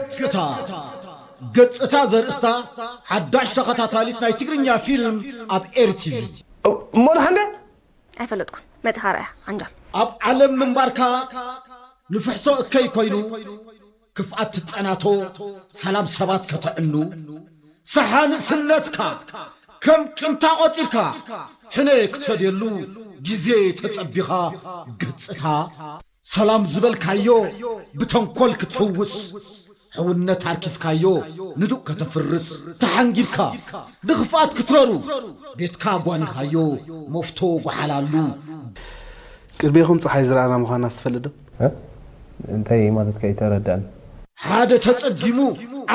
ገጽታ። ገጽታ ዘርእስታ ሓዳሽ ተኸታታሊት ናይ ትግርኛ ፊልም ኣብ ኤሪ ቲቪ። እሞ ንሓንደ ኣይፈለጥኩን። መጺኻ ርኣያ ዓንጃል። ኣብ ዓለም ምንባርካ ንፍሕሶ እከይ ኮይኑ፣ ክፍኣት ትጸናቶ፣ ሰላም ሰባት ከተዕኑ፣ ሰሓ ንእስነትካ ከም ቅንታ ቆጺርካ ሕነ ክትሰድየሉ ግዜ ተጸቢኻ ገጽታ ሰላም ዝበልካዮ ብተንኮል ክትፍውስ ሕውነት ኣርኪስካዮ ንዱቕ ከተፍርስ ተሓንጊድካ ብኽፍኣት ክትረሩ ቤትካ ጓኒኻዮ መፍቶ ጓሓላሉ ቅድሜኹም ፀሓይ ዝረኣና ምዃና ትፈልጥ ዶ? እንታይ ማለትካ ኣይተረዳእን። ሓደ ተጸጊሙ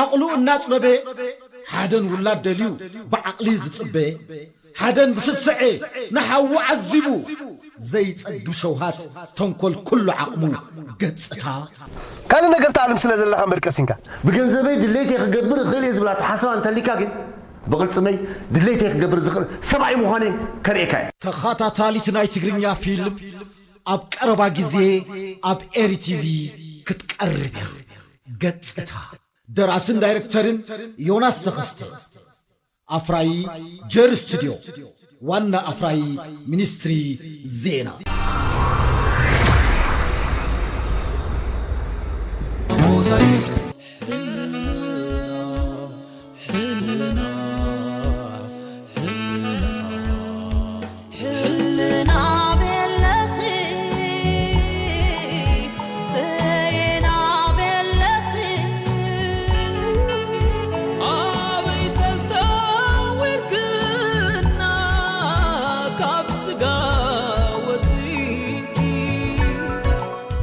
ዓቕሉ እናጽበበ ሓደን ውላድ ደልዩ ብዓቕሊ ዝጽበ ሓደን ብስስዐ ንሓዊ ዓዚቡ ዘይጸግብ ሸውሃት ተንኮል ኩሉ ዓቕሙ ገጽታ ካልእ ነገር ተኣልም ስለ ዘለኻ እምበር ቀሲንካ። ብገንዘበይ ድሌተይ ክገብር እኽእል እየ ዝብል ኣተሓሳስባ እንተሊካ ግን ብቕልጽመይ ድሌተይ ክገብር ዝኽእል ሰብኣይ ምዃነይ ከርእየካ እየ። ተኸታታሊት ናይ ትግርኛ ፊልም ኣብ ቀረባ ግዜ ኣብ ኤሪ ቲቪ ክትቀርብ እያ። ገጽታ ደራስን ዳይረክተርን ዮናስ ተኸስተ ኣፍራዪ ጀር ስቱድዮ ዋና ኣፍራዪ ሚኒስትሪ ዜና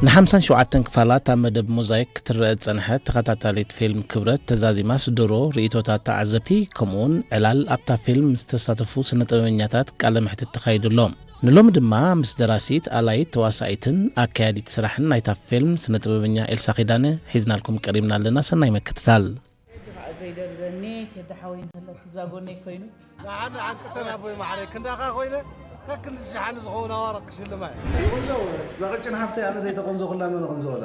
ንሓምሳን ሸውዓተን ክፋላት ኣብ መደብ ሞዛይክ ክትረአ ዝጸንሐት ተኸታታሊት ፊልም ክብረት ተዛዚማስ ድሮ ርእይቶታት ተዓዘብቲ ከምኡውን ዕላል ኣብታ ፊልም ምስ ዝተሳተፉ ስነ ጥበበኛታት ቃለ መሕትት ተኻይዱ ኣሎ። ንሎሚ ድማ ምስ ደራሲት፣ ኣላይት፣ ተዋሳኢትን ኣካያዲት ስራሕን ናይታ ፊልም ስነ ጥበበኛ ኤልሳ ኪዳነ ሒዝናልኩም ቀሪብና ኣለና። ሰናይ ምክትታል። ዘይደርዘኒ ቴዲ ሓወይ እንተለኩ እዛ ጎነይ ኮይኑ ንዓኒ ዓንቅሰን ኣቦይ ማዕረይ ክንዳኻ ኮይነ ከክንዲ ሽሓኒ ዝኸውን ኣዋርቕ ክሽልማ እየ። እዛ ቅጭን ሓፍተይ ኣነ ዘይተቐንዞ ኩላ መን ቐንዞ ወላ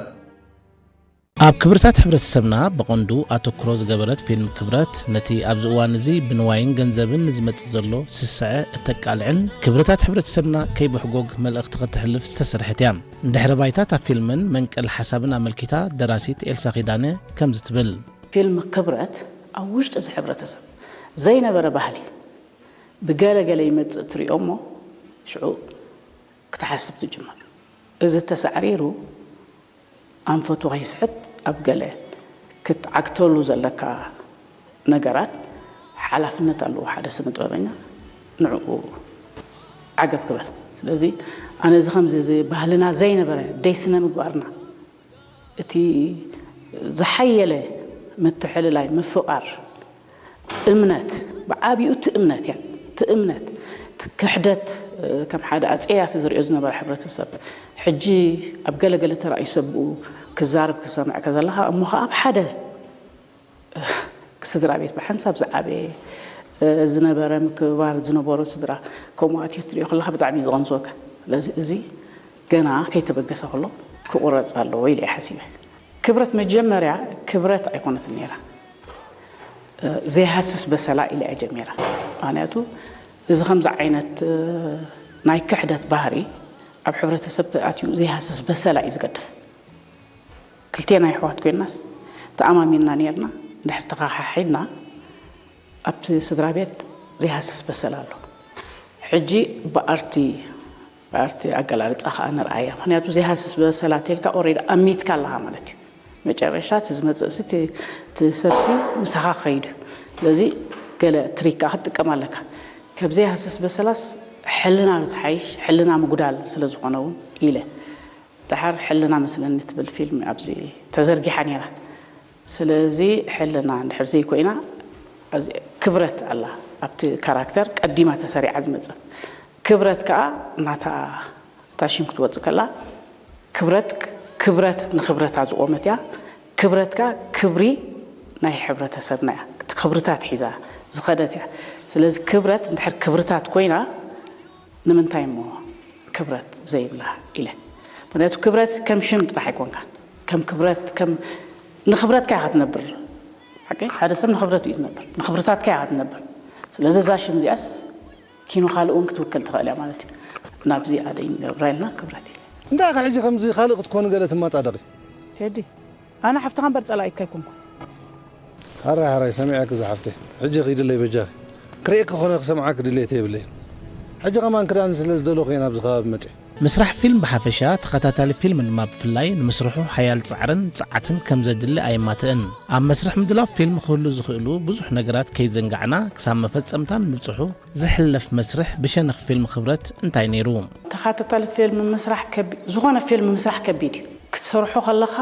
ኣብ ክብርታት ሕብረተሰብና ብቐንዱ ኣተኩሮ ዝገበረት ፊልም ክብረት ነቲ ኣብዚ እዋን እዚ ብንዋይን ገንዘብን ንዝመጽእ ዘሎ ስስዐ እተቃልዕን ክብርታት ሕብረተሰብና ከይብሕጎግ መልእኽቲ ከተሕልፍ ዝተሰርሐት እያ። ንድሕረ ባይታ እታ ፊልምን መንቀሊ ሓሳብን ኣመልኪታ ደራሲት ኤልሳ ኪዳነ ከምዚ ትብል። ፊልም ክብረት ኣብ ውሽጢ እዚ ሕብረተሰብ ዘይነበረ ባህሊ ብገለ ገለ ይመፅእ ትሪኦ እሞ ሽዑ ክትሓስብ ትጅምር። እዚ ተሳዕሪሩ ኣንፈቱ ከይስሕት ኣብ ገለ ክትዓግተሉ ዘለካ ነገራት ሓላፍነት ኣለዎ ሓደ ስነ ጥበበኛ ንዕኡ ዓገብ ክበል። ስለዚ ኣነ እዚ ከምዚ እዚ ባህልና ዘይነበረ ደይ ስነ ምግባርና እቲ ዝሓየለ ምትሕልላይ ምፍቓር እምነት ብዓብይኡ እቲ እምነት እያ እቲ እምነት እቲ ክሕደት ከም ሓደ ኣፀያፊ ዝሪኦ ዝነበረ ሕብረተሰብ ሕጂ ኣብ ገለገለ ተራእዩ ሰብ ብኡ ክዛረብ ክሰምዕ ከዘለኻ እሞ ከዓ ኣብ ሓደ ስድራ ቤት ብሓንሳብ ዝዓበየ ዝነበረ ምክብባር ዝነበሮ ስድራ ከምኡ ኣትዩ ትሪኦ ከለካ ብጣዕሚ እዩ ዝቐንዝወካ ስለዚ እዚ ገና ከይተበገሰ ከሎ ክቑረፅ ኣለዎ ኢለ እየ ሓሲበ ክብረት መጀመርያ ክብረት ኣይኮነትን ነይራ ዘይሃስስ በሰላ ኢለ እየ ጀሚራ ምክንያቱ እዚ ከምዚ ዓይነት ናይ ክሕደት ባህሪ ኣብ ሕብረተሰብ ተኣትዩ ዘይሃስስ በሰላ እዩ ዝገድፍ ክልቴና የሕዋት ኮይንናስ ተኣማሚንና ኔርና እንድሕር ተኻሓሒድና ኣብቲ ስድራ ቤት ዘይሃስስ በሰል ኣሎ ሕጂ ብኣርቲ ብኣርቲ ኣገላልፃ ከዓ ንርኣያ ምክንያቱ ዘይሃስስ በሰላ ተልካ ኦሬዲ ኣሚትካ ኣለካ ማለት እዩ መጨረሻ እቲ ዝመፅእ ሲ እቲ ሰብሲ ምሳኻ ክኸይድ እዩ ስለዚ ገለ ትሪክ ከዓ ክትጥቀም ኣለካ ካብ ዘይሃስስ በሰላስ ሕልና ዶ ትሓይሽ ሕልና ምጉዳል ስለ ዝኾነ እውን ኢለ ደሓር ሕልና መስለኒ ትብል ፊልም ኣብዚ ተዘርጊሓ ነይራ ስለዚ ሕልና እንድሕር ዘይኮይና ክብረት ኣላ ኣብቲ ካራክተር ቀዲማ ተሰሪዓ ዝመፀት ክብረት ከዓ ናታ ታሽም ክትወፅእ ከላ ክብረት ክብረት ንክብረታ ዝቆመት እያ ክብረት ከዓ ክብሪ ናይ ሕብረተሰብና እያ ክብርታት ሒዛ ዝኸደት እያ ስለዚ ክብረት እንድሕር ክብርታት ኮይና ንምንታይ እሞ ክብረት ዘይብላ ኢለ ምክንያቱ ክብረት ከም ሽም ጥራሕ ኣይኮንካን ከም ክብረት ከም ንኽብረትካ ኢኻ ትነብር። ሓቂ ሓደ ሰብ ንኽብረቱ እዩ ዝነብር፣ ንኽብርታትካ ኢኻ ትነብር። ስለዚ እዛ ሽም እዚኣስ ኪኖ ካልእ እውን ክትውክል ትኽእል እያ ማለት እዩ። ናብዚ ኣደይ ንገብራ ኢልና ክብረት እዩ። እንታይ ኢኻ ሕጂ ከምዚ ካልእ ክትኮኒ ገለ ትመጻደቒ? ቴዲ፣ ኣነ ሓፍትኻ እምበር ጸላኢትካ ኣይኮንኩን። ሓራይ ሓራይ ሰሚዐኪ ዝሓፍተይ፣ ሕጂ ኺድለይ በጃኺ። ክርእየኪ ኮነ ክሰምዓኪ ድሌት የብለይን። ሕጂ ከማን ክዳን ስለ ዝደለኹ እየ ናብዚ ከባቢ መጺአ። ምስራሕ ፊልም ብሓፈሻ፣ ተኸታታሊ ፊልም ድማ ብፍላይ፣ ንምስርሑ ሓያል ጻዕርን ጽዓትን ከም ዘድሊ ኣየማትእን። ኣብ መስርሕ ምድላው ፊልም ክህሉ ዝኽእሉ ብዙሕ ነገራት ከይዘንጋዕና፣ ክሳብ መፈጸምታ ንምብጽሑ ዝሕለፍ መስርሕ ብሸነኽ ፊልም ክብረት እንታይ ነይሩ? ተኸታታሊ ፊልም ምስራሕ ከቢ-፣ ዝኾነ ፊልም ምስራሕ ከቢድ እዩ። ክትሰርሖ ከለኻ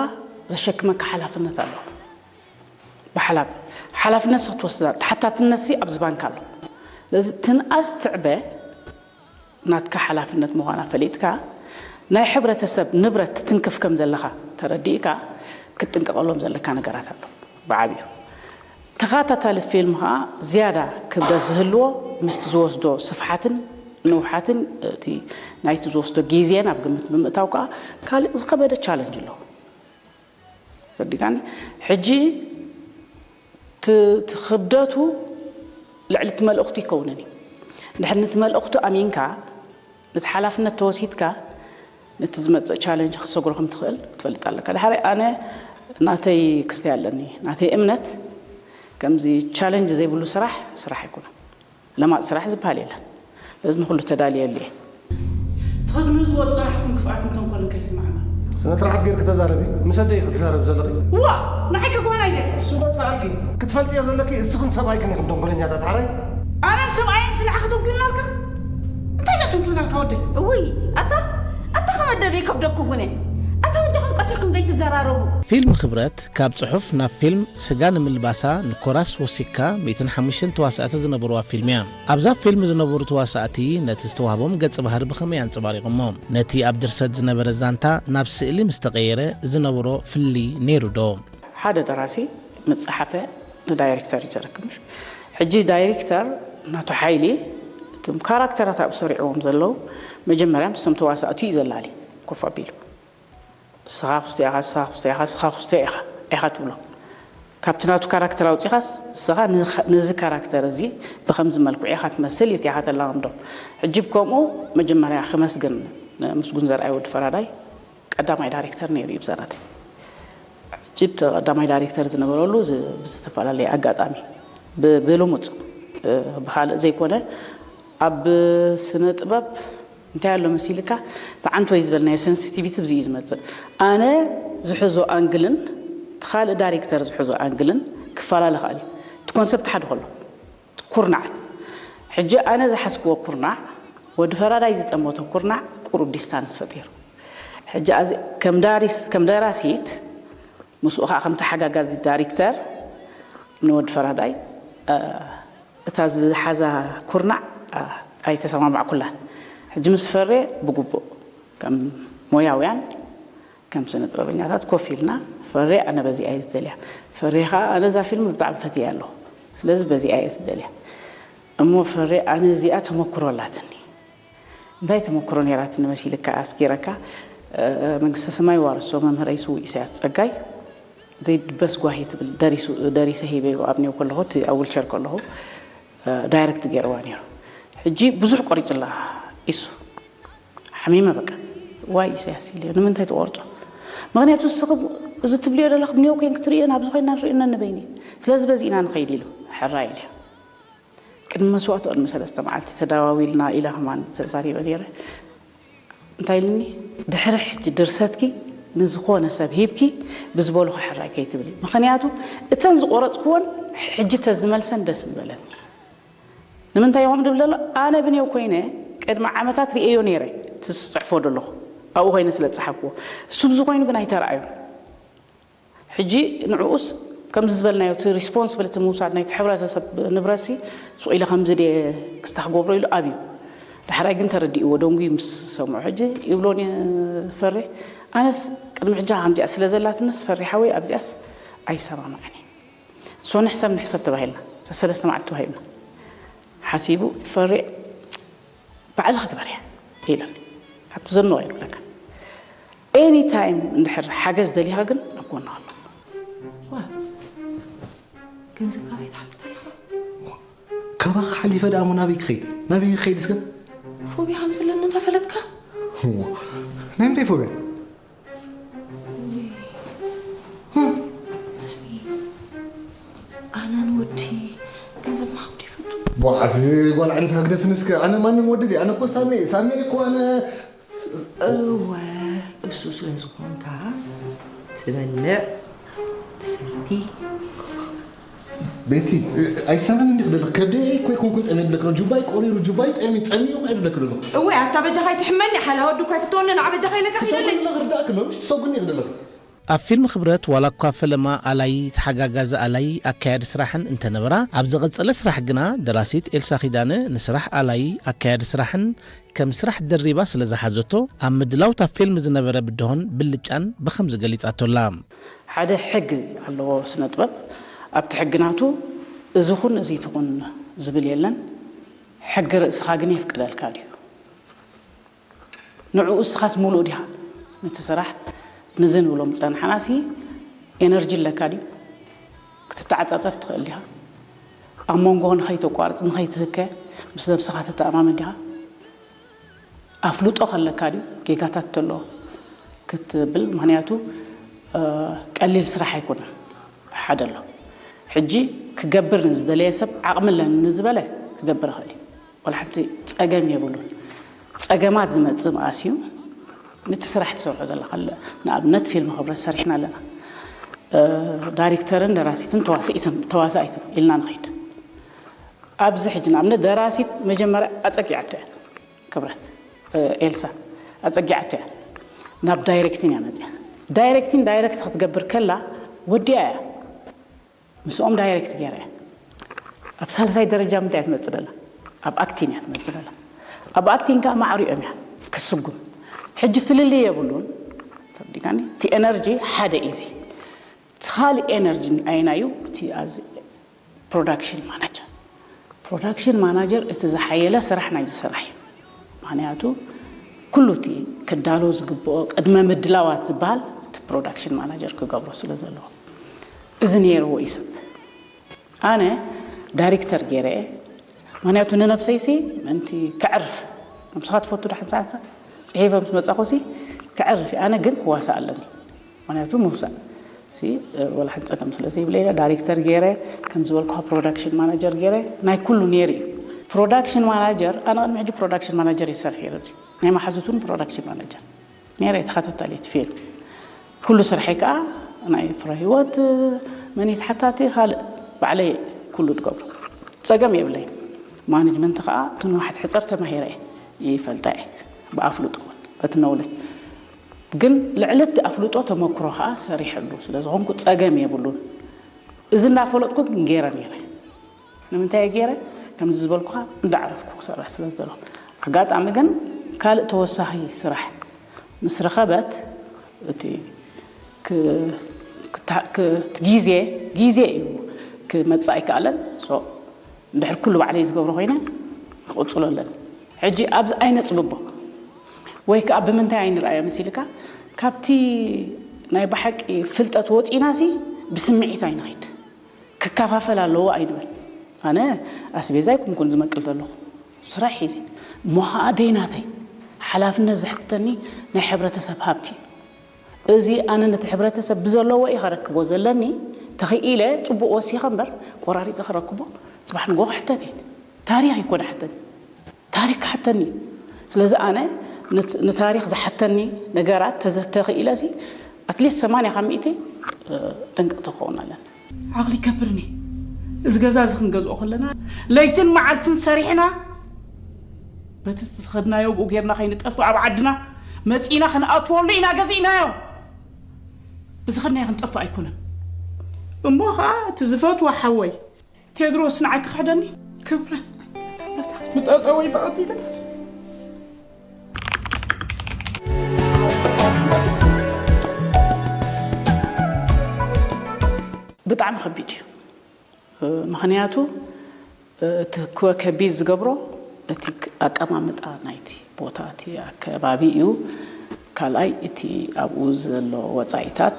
ዘሸክመካ ሓላፍነት ኣሎ። ብሓላፍ-፣ ሓላፍነት ሲ ክትወስድ፣ ተሓታትነት ሲ ኣብ ዝባንካ ኣሎ። ስለዚ ትንኣስ ትዕበ ናትካ ሓላፍነት ምዃና ፈሊጥካ፣ ናይ ሕብረተሰብ ንብረት ትትንክፍ ከም ዘለኻ ተረዲእካ፣ ክትጥንቀቐሎም ዘለካ ነገራት ኣሎ። ብዓብዩ ተኸታታሊ ፊልም ኸዓ ዝያዳ ክብደት ዝህልዎ ምስቲ ዝወስዶ ስፍሓትን ንውሓትን፣ እቲ ናይቲ ዝወስዶ ግዜን ኣብ ግምት ብምእታው ከኣ ካልእ ዝኸበደ ቻለንጅ ኣለዎ። ተረዲእካኒ? ሕጂ ት-፣ እቲ ክብደቱ ልዕሊ እቲ መልእኽቱ ይከውንን እዩ። እንድሕር ነቲ መልእኽቱ ኣሚንካ፣ ነቲ ሓላፍነት ተወሲድካ፣ ነቲ ዝመጽእ ቻለንጅ ክትሰግሮ ከም ትኽእል ክትፈልጥ ኣለካ። ድሓር ኣነ ናተይ ክስታይ ኣለኒ፣ ናተይ እምነት ከምዚ ቻለንጅ ዘይብሉ ስራሕ፣ ስራሕ ኣይኮነን። ለማጽ ስራሕ ዝበሃል የለን። ስለዚ ንኹሉ ተዳልየሉ እየ። ትኽትምዝዎ ጽራሕኩም ክፍኣትን ተንኮልን ከይስማዕና። ስነ ስርዓት ጌርኪ ተዛረቢ። ምስ ኣደይ ክትዛረብ ዘለኺ። ዋ! ንዓይ ከጓና ኢለ። እሱ በጽሓልኪ። ክትፈልጥዮ ዘለኪ እስኽን ሰብኣይክን ኢኹም ተንኮለኛታት ሓራይ። ኣነ ሰብኣይን ስንዓ ከተንኩልናልካ? እንታይ ዳ ተንኩልናልካ ወደይ? እውይ፣ ኣታ፣ ኣታ ከመደደ ይከብደኩም ጉነ። ኣታ ወዲኹም ቀሲርኩም ዘይትዘራረቡ። ፊልም ክብረት ካብ ጽሑፍ ናብ ፊልም ስጋ ንምልባሳ ንኮራስ ወሲኽካ ሚእትን ሓሙሽተን ተዋሳእቲ ዝነበርዋ ፊልም እያ። ኣብዛ ፊልም ዝነበሩ ተዋሳእቲ ነቲ ዝተዋህቦም ገጸ ባህሪ ብኸመይ ኣንጸባሪቖሞ? ነቲ ኣብ ድርሰት ዝነበረ ዛንታ ናብ ስእሊ ምስ ተቐየረ ዝነበሮ ፍልልይ ነይሩ ዶ? ሓደ ደራሲ ምስ ጸሓፈ ንዳይሬክተር እዩ ዘረክብ፣ ምሽ? ሕጂ ዳይሬክተር ናቱ ሓይሊ እቶም ካራክተራት ኣብ ሰሪዕዎም ዘለዉ መጀመርያ ምስቶም ተዋሳእቲ እዩ ዘላሊ ኮፍ ኣቢሉ። ንስኻ ክስቶ ኢኻ፣ ንስኻ ክስቶ ኢኻ፣ ንስኻ ክስቶ ኢኻ፣ ኢኻ ትብሎ። ካብቲ ናቱ ካራክተር ኣውጺኻስ ንስኻ ንኻ-፣ ነዚ ካራክተር እዚ ብኸምዚ መልክዑ ኢኻ ትመስል ኢልካ ኢኻ ተላማምዶ። ሕጂ ብከምኡ መጀመርያ ክመስግን ምስጉን ዘርኣይ ወዲ ፈራዳይ ቀዳማይ ዳይሬክተር ነይሩ እዩ ብዛናተይ። ሕጂ እቲ ቀዳማይ ዳይሬክተር ዝነበረሉ ዝ-፣ ብዝተፈላለየ ኣጋጣሚ ብ-፣ ብልሙጽ፣ እ፣ ብኻልእ ዘይኮነ ኣብ ስነ ጥበብ እንታይ ኣሎ መሲልካ፣ እቲ ዓንቶ እዩ ዝበልናዮ ሴንሲቲቪቲ ብዚ እዩ ዝመጽእ። ኣነ ዝሕዞ ኣንግልን እቲ ካልእ ዳይሬክተር ዝሕዞ ኣንግልን ክፈላለ ኻእል እዩ። እቲ ኮንሰፕት ሓደ ከሎ፣ እቲ ኩርናዓት። ሕጂ ኣነ ዝሓዝክዎ ኩርናዕ፣ ወዲ ፈራዳይ ዝጠመቶ ኩርናዕ ቁሩብ ዲስታንስ ፈጢሩ። ሕጂ ኣዚ-፣ ከም ዳሪስ-፣ ከም ደራሲት፣ ምስኡ ኸዓ ከም ተሓጋጋዚ ዳይሬክተር ንወዲ ፈራዳይ፣ እ፣ እታ ዝሓዛ ኩርናዕ፣ እ፣ ኣይተሰማማዕኩላን። ሕጂ ምስ ፈሬ ብግቡእ ከም ሞያውያን፣ ከም ስነ ጥበበኛታት ኮፍ ኢልና፣ ፈሬ ኣነ በዚኣ እየ ዝደልያ፣ ፈሬ ኸዓ ኣነ እዛ ፊልም ብጣዕሚ ፈትያ ኣለኹ፣ ስለዚ በዚኣ እየ ዝደልያ። እሞ ፈሬ ኣነ እዚኣ ተመክሮ ኣላትኒ። እንታይ ተመክሮ ነይራትኒ መሲልካ ኣስጊረካ? እ፣ መንግስተ ሰማይ ይዋርሶ መምህረይ ስዉእ ኢሳያስ ጸጋይ፣ ዘይድበስ ጓሂ ትብል ደሪሱ-፣ ደሪሰ ሂበዮ ኣብ ኒው ከለኹ፣ እቲ ኣብ ዊልቸር ከለኹ፣ እ፣ ዳይሬክት ገይርዋ ነይሩ። ሕጂ ብዙሕ ቆሪጽላ ኢሱ። ሓሚመ በቃ። ዋይ ኢሳያስ ኢለዮ፣ ንምንታይ ትቆርጾ? ምኽንያቱ ንስኺ እዚ ትብልዮ ዘለኺ ብኒው ኮይን ክትርእዮ፣ ናብዚ ኮይና ንርእዮ ነንበይኒ። ስለዚ በዚ ኢና ንኸይድ ኢሉ። ሕራይ ኢለዮ። ቅድሚ መስዋእቱ ቅድሚ ሰለስተ መዓልቲ ተደዋዊልና ኢለ ከማን ተዛሪበ ነይረ። እንታይ ኢልኒ? ድሕሪ ሕጂ ድርሰትኪ ንዝኾነ ሰብ ሂብኪ ብዝበልኹ ሕራይ ከይትብሊ። ምኽንያቱ እተን ዝቆረጽክወን ሕጂ ተዝመልሰን ደስ ምበለኒ። ንምንታይ ከምኡ ድብል ዘሎ? ኣነ ብኔው ኮይነ ቅድሚ ዓመታት ርእየዮ ነይረ፣ እቲ ዝጽሕፎ ዘለኹ ኣብኡ ኮይነ ስለ ዝጸሓፍክዎ። እሱ ብዚ ኮይኑ ግን ኣይተረኣዩን። ሕጂ ንዕኡስ ከምዚ ዝበልናዮ እቲ ሪስፖንስብሊቲ ምውሳድ ናይቲ ሕብረተሰብ ንብረትሲ ሱቕ ኢለ ከምዚ ድየ ክስታ ክገብሮ ኢሉ ኣብዩ። ዳሕራይ ግን ተረዲእዎ፣ ደንጉዩ ምስ ሰምዑ ሕጂ ይብሎን እየ፣ ፈሬ፣ ኣነስ ቅድሚ ሕጂ ከምዚኣ ስለ ዘላትንስ ፈሬ ሓወይ ኣብዚኣስ ኣይሰማማዕን እየ። ሶ ንሕሰብ ንሕሰብ ተባሂልና፣ ሰለስተ መዓልቲ ተዋሂብና። ሓሲቡ፣ ፈሬ፣ ባዕልኺ ግበርያ ኢሉኒ። ኣብቲ ዘኖ ኣይብለካ። ኤኒ ታይም እንድሕር ሓገዝ ደሊኻ ግን ኣብ ጎንኻ ኣለኹ። ገንዘብ ካበይ ትሓትት ኣለኻ? ካባኻ ሓሊፈ ደኣ እሞ ናበይ ክኸይድ? ናበይ ክኸይድ እስከ? ፎብያ ከም ዘለኒ እናፈለጥካ? እዋ፣ ናይ ምንታይ ፎብያ? ሰሚ፣ ኣነ ንወዲ ገንዘብ ምሃብ ይፈቱ። ቧዕ፣ እዚ ጓል ዓይነታ ግደፍኒ እስከ። ኣነ ማንም ወዲ ድየ? ኣነ እኮ ሳሚ፣ ሳሚ እኮ ኣነ እወ፣ እሱ ስለ ዝኾንካ ትበልዕ ትሰቲ። ቤቲ፣ ኣይሰማን እንዲ ክደለኽ ከብደ እኮ ይኮንኩ ጠሜ ድለክሎ ጁባይ ቆሪሩ ጁባይ ጠሜ ጸሚዩ ከይዱ ለክሎ እወ፣ ኣታ በጃኻ ይትሕመኒ ሓላ ወዲ እኳ ይፍትወኒ ንዓ በጃኻ ኢለካ ኪደለይ። ትሰማን ክርዳእክ ኣሎ ምሽ ትሰጉኒ ክደለኽ ኣብ ፊልም ክብረት ዋላ እኳ ፈለማ ኣላይ ተሓጋጋዚ ኣላይ ኣካያዲ ስራሕን እንተነበራ ኣብ ዝቐጸለ ስራሕ ግና ደራሲት ኤልሳ ኪዳነ ንስራሕ ኣላይ ኣካያዲ ስራሕን ከም ስራሕ ደሪባ ስለ ዝሓዘቶ ኣብ ምድላው እታ ፊልም ዝነበረ ብድሆን ብልጫን ብኸምዚ ገሊጻቶ ኣላ። ሓደ ሕጊ ኣለዎ ስነ ጥበብ። ኣብቲ ሕጊ ናቱ እዚ ኹን እዚ ትኹን ዝብል የለን። ሕጊ ርእስኻ ግን የፍቅደልካ ድዩ? ንዕኡ እስኻስ ሙሉእ ዲኻ? ነቲ ስራሕ ንዚ ንብሎም ጸናሕናሲ ኤነርጂ ኣለካ ድዩ? ክትተዓጻጸፍ ትኽእል ዲኻ? ኣብ መንጎ ንኸይተቋርጽ ንኸይትህከ ምስ ነብስኻ ተተኣማመን ዲኻ? ኣፍልጦ ከለካ ድዩ ጌጋታት ተሎ ክትብል? ምክንያቱ ቀሊል ስራሕ ኣይኮነን። ሓደ ኣሎ ሕጂ ክገብር ንዝደለየ ሰብ ዓቕሚ ኣለኒ ንዝበለ ክገብር ይኽእል እዩ። ወላ ሓንቲ ጸገም የብሉን። ጸገማት ዝመጽእ መኣስ እዩ። ነቲ ስራሕ ትሰርሖ ዘለኻ ንኣብነት ፊልም ክብረት ሰሪሕና ኣለና። ዳይሬክተርን ደራሲትን ተዋሳኢትን ኢልና ንኸይድ። ኣብዚ ሕጂ ንኣብነት ደራሲት መጀመርያ ኣጸጊዓቶ እያ። ክብረት ኤልሳ ኣጸጊዓቶ እያ። ናብ ዳይሬክቲን እያ መጽያ። ዳይሬክቲን ዳይሬክት ክትገብር ከላ ወዲኣ እያ ምስኦም ዳይሬክት ገይረ እያ። ኣብ ሳልሳይ ደረጃ ምንታይ እያ ትመጽእ ደላ? ኣብ ኣክቲን እያ ትመጽእ ደላ። ኣብ ኣክቲን ከዓ ማዕሪኦም እያ ክስጉም። ሕጂ ፍልልይ የብሉን። ተረዲካኒ? እቲ ኤነርጂ ሓደ እዩ። እዚ እቲ ካልእ ኤነርጂ ኣየናዩ? እቲ ኣዚ ፕሮዳክሽን ማናጀር። ፕሮዳክሽን ማናጀር እቲ ዝሓየለ ስራሕ ናይዚ ስራሕ እዩ። ምክንያቱ ኩሉ እቲ ክዳሎ ዝግብኦ ቅድመ ምድላዋት ዝበሃል እቲ ፕሮዳክሽን ማናጀር ክገብሮ ስለ ዘለዎ። እዚ ነይርዎ እዩ ሰብ። ኣነ ዳይሬክተር ገይረ እየ። ምክንያቱ ንነብሰይሲ ምእንቲ ከዕርፍ፣ ነብስኻ ትፈቱ ዶ ሓንሳ ሓንሳ? ጽሒፈ ምስ መጻኹሲ ከዕርፍ እየ። ኣነ ግን ክዋሳእ ኣለኒ። ምክንያቱ ምውሳእ ሲ ወላ ሓንቲ ጸገም ስለ ዘይብለ ኢለ ዳይሬክተር ገይረ፣ ከም ዝበልኩኻ ፕሮዳክሽን ማናጀር ገይረ፣ ናይ ኩሉ ነይሩ እዩ። ፕሮዳክሽን ማናጀር፣ ኣነ ቅድሚ ሕጂ ፕሮዳክሽን ማናጀር ይሰርሕ እየ። ኣብዚ ናይ መሓዙት እውን ፕሮዳክሽን ማናጀር ነይረ፣ ተኸታታሊት ፊልም። ኩሉ ስርሐይ ከዓ ናይ ፍረ ህይወት መኒት ሓታቲ ካልእ ባዕለይ ኩሉ ትገብሮ። ጸገም የብለይ። ማኔጅመንት ከዓ ትንዋሕት ሕፀር ተማሂረ እየ፣ ይፈልጣ እየ ብኣፍልጦ እውን በቲ ነውለጅ። ግን ልዕሊ እቲ ኣፍልጦ ተመክሮ ከዓ ሰሪሐሉ ስለ ዝኾንኩ ጸገም የብሉን። እዚ እንዳፈለጥኩ ግን ገይረ ነይረ። ንምንታይ እየ ገይረ? ከምዚ ዝበልኩኻ እንዳዕረፍኩ ክሰርሕ ስለ ዝደለኹ። ኣጋጣሚ ግን ካልእ ተወሳኺ ስራሕ ምስ ረኸበት እቲ ክ- ክታ- ክ- እቲ ግዜ ግዜ እዩ ክመጽእ ኣይከኣለን። ሶ እንድሕር ኩሉ ባዕለይ ዝገብሮ ኮይነ ክቕጽሎ ኣለኒ። ሕጂ ኣብዚ ኣይነጽብቦ ወይ ከዓ ብምንታይ ኣይንርኣዮ መሲልካ ካብቲ ናይ ብሓቂ ፍልጠት ወፂናሲ ብስምዒት ኣይንኸይድ። ክከፋፈል ኣለዎ ኣይንበል። ኣነ ኣስቤዛ ኣይኮንኩን ዝመቅል ዘለኹ፣ ስራሕ ሒዘ እሞ ከዓ ደይናተይ ሓላፍነት ዝሕተኒ ናይ ሕብረተሰብ ሃብቲ እዩ። እዚ ኣነ ነቲ ሕብረተሰብ ብዘለዎ እዩ ከረክቦ ዘለኒ። ተኽኢለ ፅቡቅ ወሲኸ እምበር ቆራሪፀ ከረክቦ ፅባሕ ንጎ ክሕተት እየ። ታሪኽ ይኮነ ሓተኒ፣ ታሪኽ ክሓተኒ እዩ። ስለዚ ኣነ ንት- ንታሪኽ ዝሓተኒ ነገራት ተዘ- ተኽኢለ ሲ ኣትሊስት ሰማንያ ካብ ሚእቲ ጥንቅቕቲ ክኸውን ኣለኒ። ዓቕሊ ከብርኒ። እዚ ገዛ እዚ ክንገዝኦ ከለና ለይትን መዓልትን ሰሪሕና በቲ ዝኸድናዮ ብኡ ጌርና ከይንጠፍእ ኣብ ዓድና መፂና ክንኣትወሉ ኢና ገዚእናዮ። ብዝኸድናዮ ክንጠፍእ ኣይኮነን። እሞ ከዓ እቲ ዝፈትዎ ሓወይ ቴድሮስ ንዓይ ክኽሕደኒ? ክብረት፣ ክብረት ሃብቲ። ብጠጠወይ ተቐቲለ። ብጣዕሚ ከቢድ እዩ። ምኽንያቱ እቲ ክወ ከቢድ ዝገብሮ እቲ ኣቀማምጣ ናይቲ ቦታ እቲ ኣከባቢ እዩ። ካልኣይ እቲ ኣብኡ ዘሎ ወፃኢታት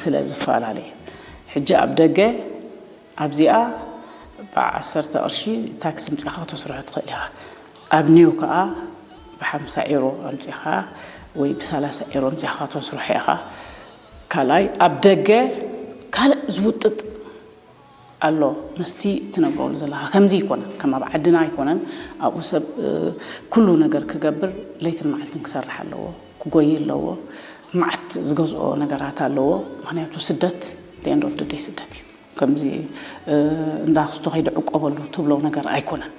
ስለ ዝፈላለ እዩ። ሕጂ ኣብ ደገ ኣብዚኣ ብዓሰርተ ቅርሺ ታክሲ ምጽኻ ከተስርሖ ትኽእል ኢኻ። ኣብ ኒው ከኣ ብሓምሳ ኤሮ ኣምጺኻ ወይ ብሰላሳ ኤሮ ኣምጺኻ ከተስርሖ ኢኻ። ካልኣይ ኣብ ደገ ካልእ ዝውጥጥ ኣሎ። ምስቲ ትነብረሉ ዘለኻ ከምዚ ኣይኮነን፣ ከም ኣብ ዓድና ኣይኮነን። ኣብኡ ሰብ ኩሉ ነገር ክገብር ለይትን መዓልትን ክሰርሕ ኣለዎ፣ ክጎይ ኣለዎ። መዓት ዝገዝኦ ነገራት ኣለዎ። ምኽንያቱ ስደት end of the day ስደት እዩ። ከምዚ እንዳ ክስቶ ከይደ ዕቆበሉ ትብሎ ነገር ኣይኮነን።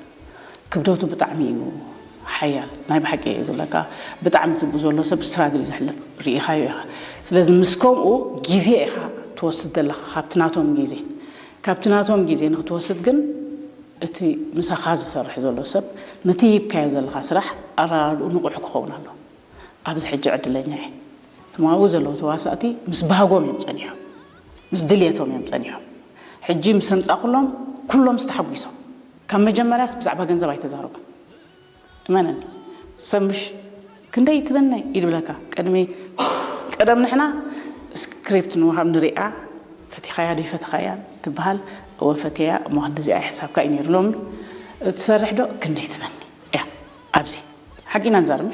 ክብደቱ ብጣዕሚ እዩ ሓያል። ናይ ብሓቂ እየ ዝብለካ። ብጣዕሚ ትብኡ ዘሎ ሰብ ስትራግል እዩ ዘሕልፍ፣ ርኢኻዮ ኢኻ። ስለዚ ምስ ከምኡ ግዜ ኢኻ ትወስድ ዘለኻ ካብቲ ናቶም ግዜ። ካብቲ ናቶም ግዜ ንክትወስድ ግን እቲ ምሳኻ ዝሰርሕ ዘሎ ሰብ ነቲ ሂብካዮ ዘለኻ ስራሕ ኣራድኡ ንቑሕ ክኸውን ኣሎ። ኣብዚ ሕጂ ዕድለኛ እየ። ትማኡ ዘለዉ ተዋሳእቲ ምስ ባህጎም እዮም ጸኒሖም፣ ምስ ድልየቶም እዮም ጸኒሖም። ሕጂ ምስ ኣምጻእኩሎም ኩሎም ዝተሓጒሶም። ካብ መጀመርያስ ብዛዕባ ገንዘብ ኣይተዛረቡን። እመነኒ፣ ሰብ ምሽ ክንደይ ትበነ ይድብለካ። ቅድሚ ቀደም ንሕና ስክሪፕት ንወሃብ ንሪኣ፣ ፈቲኻያ ዶ ይፈትኻያ ትበሃል። እወ ፈትያ እሞ ክንዲዚኣ ሕሳብካ እዩ ነይሩ። ሎሚ ትሰርሕ ዶ ክንደይ ትበኒ እያ። ኣብዚ ሓቂና ንዛረብ፣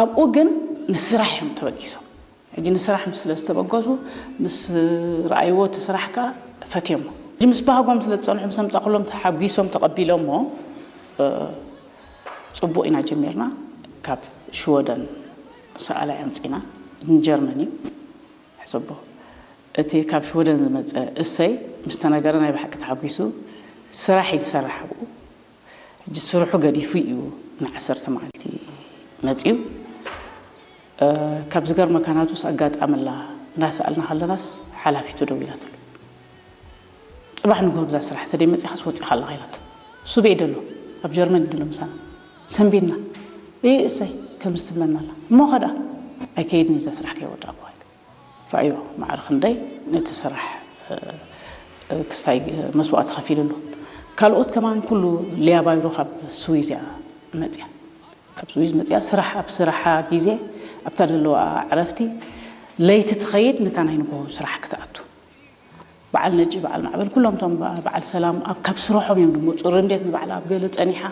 ኣብኡ ግን ንስራሕ እዮም ተበጊሶም። ሕጂ ንስራሕ ምስ ስለ ዝተበገሱ ምስ ረኣይዎ እቲ ስራሕ ከኣ ፈትዮሞ። ሕጂ ምስ ባህጎም ስለ ዝጸንሑ ምስ ኣምጻእኩሎም ተሓጒሶም ተቐቢሎሞ። ጽቡቕ ኢና ጀሚርና። ካብ ሽወደን ሰኣላይ ኣምጺና፣ ንጀርመን እዩ ሕሰቦ። እቲ ካብ ሽወደን ዝመጸ እሰይ ምስ ተነገረ ናይ ብሓቂ ተሓጒሱ ስራሕ እዩ ዝሰርሕ ኣብኡ። ሕጂ ስርሑ ገዲፉ እዩ ንዓሰርተ መዓልቲ መጺኡ። ካብ ዝገርመካ ናቱስ ኣጋጣሚ ኣላ እንዳሰኣልና ከለናስ ሓላፊቱ ደዊላትሉ። ጽባሕ ንግሆ ብዛ ስራሕ ተደይ መጺኻስ ወጺኻ ኣለኻ ኢላቶ። እሱ ቤት ደሎ ኣብ ጀርመን ደሎ ምሳና ሰንቢድና። እይ እሰይ ከምዚ ትብለና ኣላ እሞ ኸዳ ኣይከይድን እዛ ስራሕ ከይወዳእኩ ኢሉ። ረኣዮ ማዕረ ክንደይ ነቲ ስራሕ ክስታይ መስዋእቲ ከፊልሉ። ካልኦት ከማን ኩሉ ሊያ ባይሮ ካብ ስዊዝ እያ መጽያ። ካብ ስዊዝ መጽያ ስራሕ ኣብ ስራሓ ግዜ ኣብታ ዘለዋ ዕረፍቲ ለይቲ ትኸይድ ነታ ናይ ንግሆ ስራሕ ክትኣቱ። በዓል ነጂ በዓል ማዕበል ኩሎም እቶም በ- በዓል ሰላም ኣብ ካብ ስርሖም እዮም ድመፁ። ርምዴት ንባዕላ ኣብ ገለ ፀኒሓ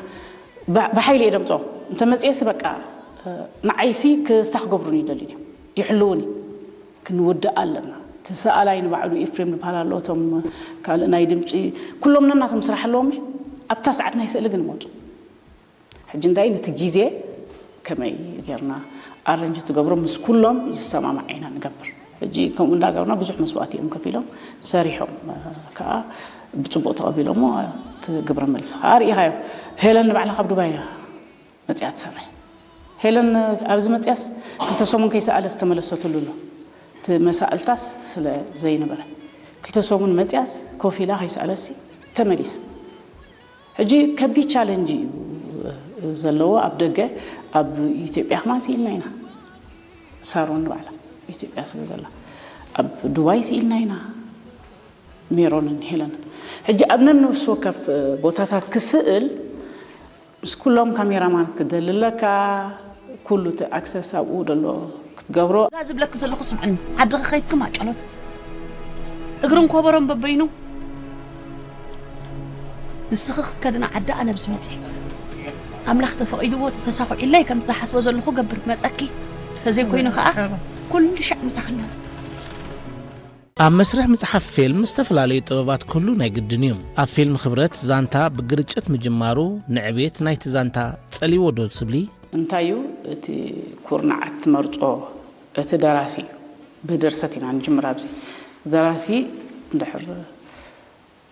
ብ- ብሓይሊ እየ ደምፅኦም። እንተ መፅየሲ በቃ ንዓይሲ ክስታ ክገብሩን ይደልዩን እዮም ይሕልውን እዮም። ክንውድእ ኣለና። እቲ ሰኣላይ ንባዕሉ ኤፍሬም ዝበሃል ኣሎ። እቶም ካልእ ናይ ድምፂ ኩሎም ነናቶም ስራሕ ኣለዎም። ኣብታ ሰዓት ናይ ስእሊ ግን መፁ። ሕጂ እንታይ ነቲ ግዜ ከመይ ጌርና ኣረንጅ ትገብሮ ምስ ኩሎም ዝሰማማዕ ኢና ንገብር። ሕጂ ከምኡ እንዳገብርና ብዙሕ መስዋእቲ እዮም ከፊሎም ሰሪሖም ከዓ ብፅቡቕ ተቐቢሎሞ። እቲ ግብረ መልሲ ከዓ ርኢኻዮ። ሄለን ንባዕላ ካብ ዱባይ እያ መፅያ ትሰርሕ። ሄለን ኣብዚ መፅያስ ክልተ ሰሙን ከይሰኣለ ዝተመለሰትሉ ኣሎ። እቲ መሳእልታስ ስለ ዘይነበረ ክልተ ሰሙን መፅያስ ኮፍ ኢላ ከይሰኣለሲ ተመሊሳ። ሕጂ ከቢድ ቻለንጅ እዩ ዘለዎ ኣብ ደገ። ኣብ ኢትዮጵያ ከማን ስኢልና ኢና። ሳሮን ንባዕላ ኢትዮጵያ ስለ ዘላ ኣብ ዱባይ ስኢልና ኢና። ሜሮንን ሄለንን ሕጂ ኣብ ነብሲ ወከፍ ቦታታት ክስእል ምስ ኩሎም ካሜራማን ክትደሊ ኣለካ። ኩሉ እቲ ኣክሰስ ኣብኡ ደሎ ክትገብሮ። እዛ ዝብለኪ ዘለኹ ስምዕኒ፣ ዓድኺ ከይድኪ ማጨሎት እግርን ኮበሮን በበይኑ ንስኺ ክትከድና ዓዲ ኣነ ብዝመፅእ ኣምላኽ ተፈቒድዎ ተተሳኺዑለይ ከም ዝሓስቦ ዘለኹ ገብር ክመፀኪ ተዘይኮይኑ ከዓ ኩሉ ሻዕ ምሳኽና። ኣብ መስርሕ ምጽሓፍ ፊልም ዝተፈላለዩ ጥበባት ክህሉ ናይ ግድን እዩ። ኣብ ፊልም ክብረት ዛንታ ብግርጭት ምጅማሩ ንዕቤት ናይቲ ዛንታ ጸልይዎ ዶ ትብሊ? እንታይ እዩ እቲ ኩርናዕ እትመርጾ? እቲ ደራሲ እዩ። ብድርሰት ኢና ንጅምር። ኣብዚ ደራሲ እንድሕር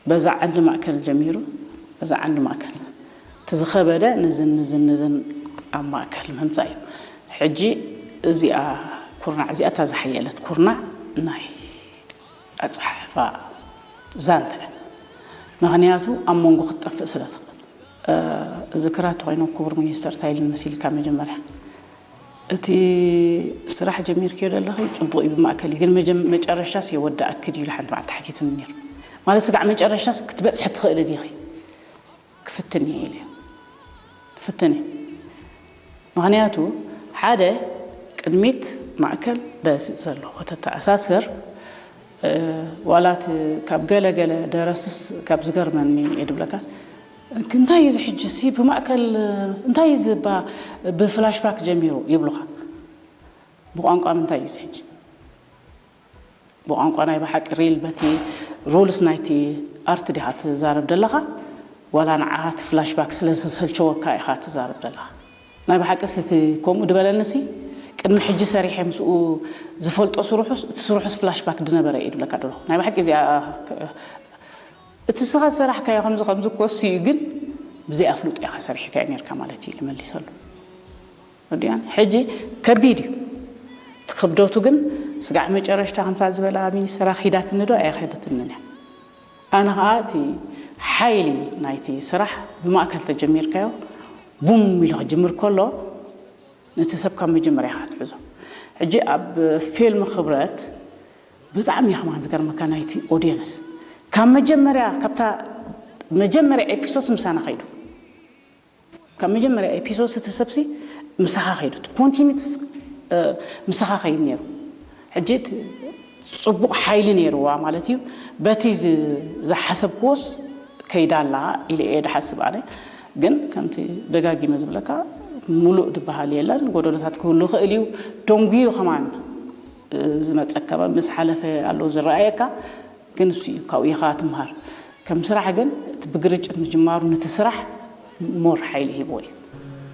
በዛ ዓንዲ ማእከል ጀሚሩ በዛ ዓንዲ ማእከል እቲ ዝኸበደ ንዝን ንዝን ንዝን ኣብ ማእከል ምምፃእ እዩ። ሕጂ እዚኣ ኩርናዕ እዚኣ እታ ዝሓየለት ኩርናዕ ናይ ኣፀሓሕፋ ዛንታ እያ። ምኽንያቱ ኣብ መንጎ ክትጠፍእ ስለ ትኽእል። ዝክራ እንተኾይኑ ክቡር ሚኒስተር እንታይ ኢሉኒ መሲልካ መጀመርያ እቲ ስራሕ ጀሚርክዮ ዘለኺ ጽቡቕ እዩ ብማእከል እዩ ግን መጀም- መጨረሻስ የወዳእኪ ድዩ ኢሉ ሓንቲ መዓልቲ ሓቲቱኒ ነይሩ። ማለት ስጋዕ መጨረሻስ ክትበጽሒ ትኽእሊ ዲኺ? ክፍትን እየ ኢለ ክፍትን እየ። ምኽንያቱ ሓደ ቅድሚት ማእከል በዚ ዘሎ ከተተኣሳስር ዋላት ካብ ገለ ገለ ደረስትስ ካብ ዝገርመኒ እየ ድብለካ። እንታይ እዩ እዚ ሕጂ ሲ ብማእከል እንታይ እዩ ዝባ ብፍላሽባክ ጀሚሩ ይብሉኻ። ብቋንቋ ምንታይ እዩ እዚ ሕጂ? ብቋንቋ ናይ ብሓቂ ሪል በቲ ሩልስ ናይቲ ኣርት ዲኻ ትዛረብ ደለኻ? ዋላ ንዓኻ እቲ ፍላሽባክ ስለ ዝሰልቸወካ ኢኻ ትዛረብ ደለኻ? ናይ ብሓቂ እቲ ከምኡ ድበለንሲ ቅድሚ ሕጂ ሰሪሐ ምስኡ ዝፈልጦ ስርሑስ እቲ ስርሑስ ፍላሽባክ ድነበረ እዩ ድብለካ ደለኹ። ናይ ብሓቂ እዚኣ እቲ ስኻ ዝሰራሕካዮ ከምዚ ከምዚ ኮስ እዩ ግን ብዘይ ኣፍልጦ ኢኻ ሰሪሕካዮ ነርካ ማለት እዩ ልመሊሰሉ። ወዲያን ሕጂ ከቢድ እዩ። እቲ ክብደቱ ግን ስጋዕ መጨረሽታ ከምታ ዝበላ ሚኒስትራ ኺዳትኒ ዶ ኣይኸደትንን እያ። ኣነ ኸዓ እቲ ሓይሊ ናይቲ ስራሕ ብማእከል ተጀሚርካዮ ቡም ኢሉ ክጅምር ከሎ ነቲ ሰብ ካብ መጀመርያ ኢኻ ትሕዞ። ሕጂ ኣብ ፊልም ክብረት ብጣዕሚ እየ ከማን ዝገርመካ ናይቲ ኦዲየንስ ካብ መጀመርያ ካብታ መጀመርያ ኤፒሶድ ምሳና ኸይዱ ካብ መጀመርያ ኤፒሶድ እቲ ሰብሲ ምሳኻ ከይዱ ኮንቲኒትስ ምሳኻ ከይድ ነይሩ። ሕጂ እቲ ፅቡቕ ሓይሊ ነይርዋ ማለት እዩ። በቲ ዝ- ዝሓሰብክዎስ ከይዳ ኣላ ኢለ እየ ድሓስብ ኣነ። ግን ከምቲ ደጋጊመ ዝብለካ ሙሉእ ዝበሃል የለን፣ ጎደሎታት ክህሉ ይኽእል እዩ። ደንጉዩ ከማን ዝመፀካ ምስ ሓለፈ ኣሎ ዝረኣየካ። ግን እሱ እዩ ካብኡ ኢኻ ትምሃር። ከም ስራሕ ግን እቲ ብግርጭት ምጅማሩ ነቲ ስራሕ ሞር ሓይሊ ሂብዎ እዩ።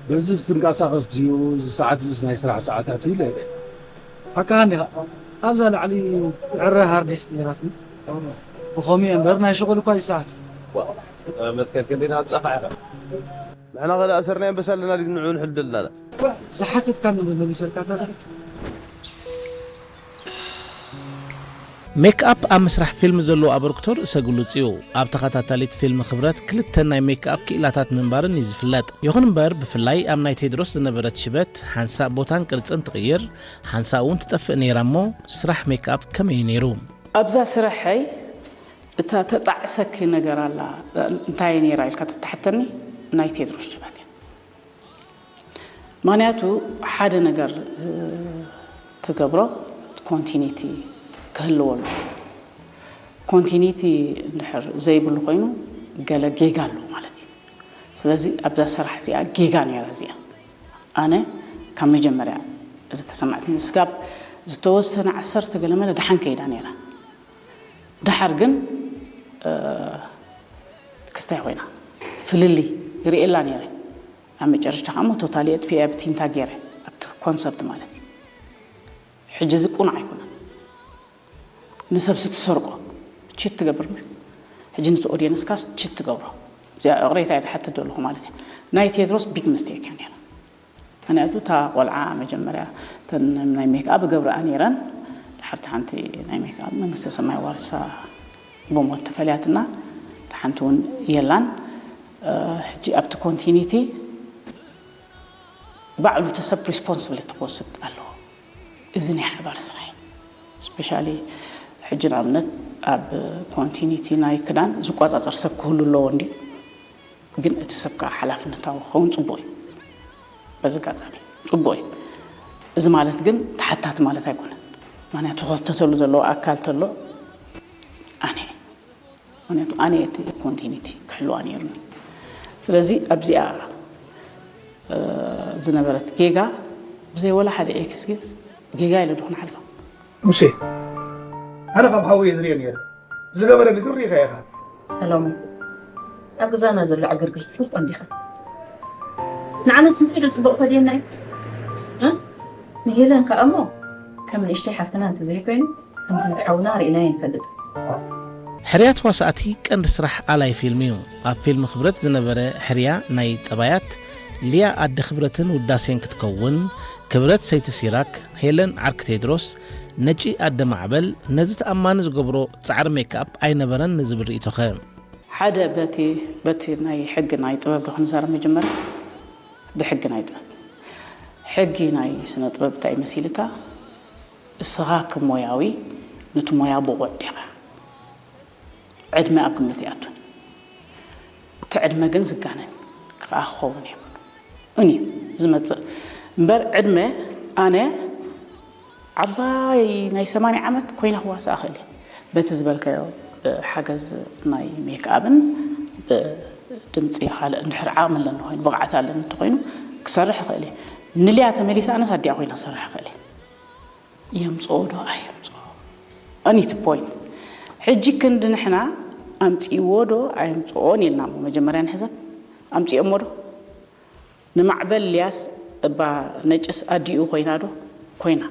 በዚ ዝትንቀሳቐስ ድዩ እዚ ሰዓት እዚስ ናይ ስራሕ ሰዓታት እዩ ኢለ። ሓቅኻ እንዲኻ ኣብዛ ላዕሊ ትዕረ ሃርድ ዲስክ ነይራትኒ። ብኸምኡ እየ እምበር ናይ ሽቑል እኳ እዩ ሰዓት። መትከል ክንደይ ናት ጸፋ ኢኻ? ንሕና ከ ዝኣሰርናዮ ኣንበሳ ኣለና ድዩ ንዕኡ ንሕሉ ደለና? ዝሓተትካኒ መሊሰልካ እታ ዝሓት ሜክኣፕ ኣብ ምስራሕ ፊልም ዘለዎ ኣበርክቶ ርእሰ ግሉጽ እዩ። ኣብ ተኸታታሊት ፊልም ክብረት ክልተ ናይ ሜክኣፕ ክኢላታት ምንባርን እዩ ዝፍለጥ። ይኹን እምበር ብፍላይ ኣብ ናይ ቴድሮስ ዝነበረት ሽበት ሓንሳእ ቦታን ቅርጽን ትቕይር፣ ሓንሳእ እውን ትጠፍእ ነይራ እሞ ስራሕ ሜክኣፕ ከመይ እዩ ነይሩ? ኣብዛ ስርሐይ እታ ተጣዕሰኪ ነገር ኣላ እንታይ ነይራ ኢልካ ተታሕተኒ ናይ ቴድሮስ ሽበት እያ። ምኽንያቱ ሓደ ነገር ትገብሮ ኮንቲኒቲ ክህልዎ ኣሎ። ኮንቲኒቲ እንድሕር ዘይብሉ ኮይኑ ገለ ጌጋ ኣሎ ማለት እዩ። ስለዚ ኣብዛ ስራሕ እዚኣ ጌጋ ነይራ እዚኣ። ኣነ ካብ መጀመርያ ዝተሰማዕትኒ ስጋብ ዝተወሰነ ዓሰርተ ገለመለ ደሓን ከይዳ ነይራ። ደሓር ግን ክስታይ ኮይና ፍልልይ ይርእየላ ነይረ። ኣብ መጨረሽታ ከዓ ሞ ቶታሊ የጥፍያ ብቲንታ ገይረ ኣብቲ ኮንሰርት ማለት እዩ። ሕጂ እዚ ቁኑዕ ኣይኮነን። ንሰብ ስትሰርቆ ቺት ትገብር ም ሕጂ ነቲ ኦዲየንስካስ ቺት ትገብሮ። እዚኣ ዕቕሬታ እየ ድሓትት ዘለኹ ማለት እዩ። ናይ ቴድሮስ ቢግ ምስቴክ እያ ነይራ። ምክንያቱ እታ ቆልዓ መጀመርያ እተን ናይ ሜክኣፕ እገብርኣ ነይረን። ድሓርቲ ሓንቲ ናይ ሜክኣፕ መንግስተ ሰማይ ዋርሳ ብሞት ተፈልያትና፣ እታ ሓንቲ እውን የላን። ሕጂ ኣብቲ ኮንቲኒቲ ባዕሉ እቲ ሰብ ሪስፖንስብሊቲ ክወስድ ኣለዎ። እዚ ናይ ሓባር ስራሕ እዩ። ስፔሻሊ ሕጂ ንኣብነት ኣብ ኮንቲኒቲ ናይ ክዳን ዝቆፃፀር ሰብ ክህሉ ኣለዎ እንዲ ግን እቲ ሰብ ከዓ ሓላፍነታዊ ክኸውን ፅቡቅ እዩ። በዚ ኣጋጣሚ ፅቡቅ እዩ። እዚ ማለት ግን ተሓታቲ ማለት ኣይኮነን። ምክንያቱ ክሕተተሉ ዘለዎ ኣካል ተሎ ኣነ ምክንያቱ ኣነ እቲ ኮንቲኒቲ ክሕልዋ ነይሩኒ። ስለዚ ኣብዚኣ ዝነበረት ጌጋ ብዘይ ወላ ሓደ ኤክስኪዝ ጌጋ ኢለ ዶ ክንሓልፋ። ሙሴ፣ ኣነ ካብ ሓወይ እየ ዝርእዮ ነይረ። ዝገበረኒ ግን ርኢኻዮ ኢኻ። ሰሎሞን፣ ኣብ ገዛና ዘሎ ዕግርግር ትፈልጦ እንዲኻ። ንዓመት ስንታይ ዶ ጽቡቕ ፈድየና እዩ? እ? ንሄለን ከኣ እሞ ከም ንእሽተይ ሓፍትና እንተዘይኮይኑ ከምቲ እቲ ሓውና ርኢናዮ ኣይንፈልጥን። ሕርያ ተዋሳእቲ ቀንዲ ስራሕ ኣላይ ፊልም እዩ። ኣብ ፊልም ክብረት ዝነበረ ሕርያ ናይ ጠባያት፣ ሊያ ኣደ ክብረትን ውዳሴን ክትከውን፣ ክብረት ሰይቲ ሲራክ፣ ሄለን ዓርኪ ቴድሮስ፣ ነጪ ኣደ ማዕበል፣ ነዚ ተኣማኒ ዝገብሮ ጻዕሪ ሜክኣፕ ኣይነበረን ንዝብል ርእይቶኸ? ሓደ በቲ በቲ ናይ ሕጊ ናይ ጥበብ ዶ ክንዛረብ መጀመርያ? ብሕጊ ናይ ጥበብ ሕጊ ናይ ስነ ጥበብ እንታይ መሲልካ? እስኻ ከም ሞያዊ ነቲ ሞያ ብቑዕ ዲኻ? ዕድመ ኣብ ግምት ይኣቱን። እቲ ዕድመ ግን ዝጋነን ከዓ ክኸውን የብሉ። እኒ ዝመፅእ እምበር ዕድመ ኣነ ዓባይ ናይ ሰማንያ ዓመት ኮይነ ክዋሳእ እኽእል እየ። በቲ ዝበልካዮ፣ ብሓገዝ ናይ ሜክኣፕን ብድምፂ ካልእ እንድሕር ዓቕሚ ኣለኒ ኮይኑ፣ ብቕዓት ኣለኒ እንተኮይኑ፣ ክሰርሕ ይኽእል እየ። ንልያ ተመሊሳ ኣነስ ኣዲኣ ኮይና ክሰርሕ ይኽእል እየ። የምፅኦ ዶ ኣየምፅኦ? ኣኒቲ ፖይንት። ሕጂ ክንዲ ንሕና ኣምፅእዎ ዶ ኣየምፅኦን ኢልና እሞ መጀመርያ ንሕዘብ። ኣምፅኦሞ ዶ? ንማዕበል ልያስ እባ ነጭስ ኣዲኡ ኮይና ዶ? ኮይና።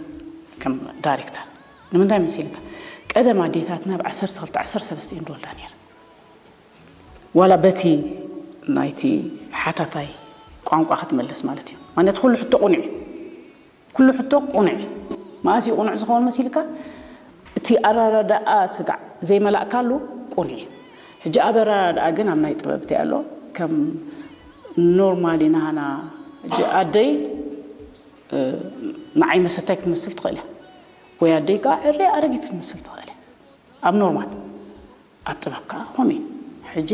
ከም ዳይሬክተር ንምንታይ መሲልካ? ቀደም ኣዴታትና ብ ዓሰርተ ክልተ ዓሰርተ ሰለስተ እየን ዝወልዳ ነይረን። ዋላ በቲ ናይቲ ሓታታይ ቋንቋ ክትመለስ ማለት እዩ። ማለት ኩሉ ሕቶ ቁኑዕ እዩ። ኩሉ ሕቶ ቁኑዕ እዩ። መኣስ እዩ ቁኑዕ ዝኸውን መሲልካ? እቲ ኣረዳድኣ ስጋዕ ዘይመላእካሉ ቁኑዕ እዩ። ሕጂ ኣብ ኣረዳድኣ ግን ኣብ ናይ ጥበብ እንታይ ኣሎ? ከም ኖርማሊ ናህና ሕጂ ኣደይ፣ እ፣ ንዓይ መሰታይ ክትመስል ትኽእል እያ። ወይ ኣደይ ከዓ ዕረ ኣረጊት ክትመስል ትኽእል እያ። ኣብ ኖርማል። ኣብ ጥበብ ከዓ ከምኡ እዩ። ሕጂ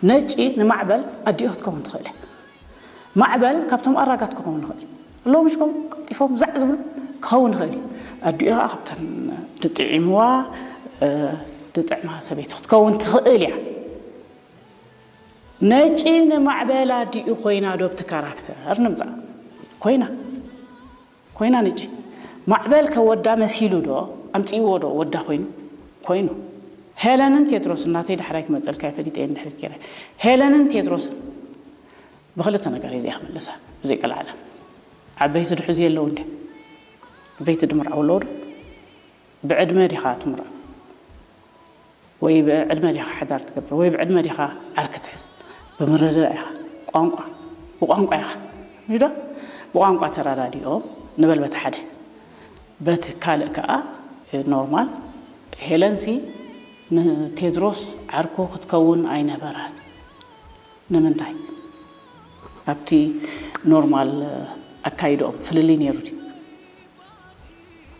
ነጪ ንማዕበል ኣዲኡ ክትከውን ትኽእል እያ። ማዕበል ካብቶም ኣራጋት ክኸውን ይኽእል። ኣለዉ ምሽ ከምኡ ቀልጢፎም ዛዕ ዝብሉ ክኸውን ይኽእል እዩ። ኣዲኡ ከዓ ካብተን ድጥዒምዋ፣ እ፣ ድጥዕማ ሰበይቲ ክትከውን ትኽእል እያ። ነጪ ንማዕበል ኣዲኡ ኮይና ዶ ኣብቲ ካራክተር ንምፃእ? ኮይና። ኮይና ነጪ። ማዕበል ከ ወዳ መሲሉ ዶ? ኣምፅእዎ ዶ ወዳ ኮይኑ? ኮይኑ። ሄለንን ቴድሮስን፣ ናተይ ዳሕራይ ክመፀልካ እየ ፈሊጠ እየ እንድሕር ገይረ። ሄለንን ቴድሮስን ብክልተ ነገር እየ እዚኣ ክምልሳ፣ ብዘይ ቀልዓለም። ዓበይቲ ድሕዙ የለዉ እንደ? ዓበይቲ ድምርዓው ኣለዉ ዶ? ብዕድመ ዲኻ ትምርዖ? ወይ ብዕድመ ዲኻ ሓዳር ትገብር? ወይ ብዕድመ ዲኻ ዓርኪ ትሕዝ? ብምርድዳእ ኢኻ። ቋንቋ፣ ብቋንቋ ኢኻ። ዶ? ብቋንቋ ተረዳዲኦም ንበል በቲ ሓደ። በቲ ካልእ ከኣ ኖርማል፣ ሄለንሲ ንቴድሮስ ዓርኩ ክትከውን ኣይነበራን። ንምንታይ? ኣብቲ ኖርማል ኣካይድኦም ፍልልይ ነይሩ ድዩ?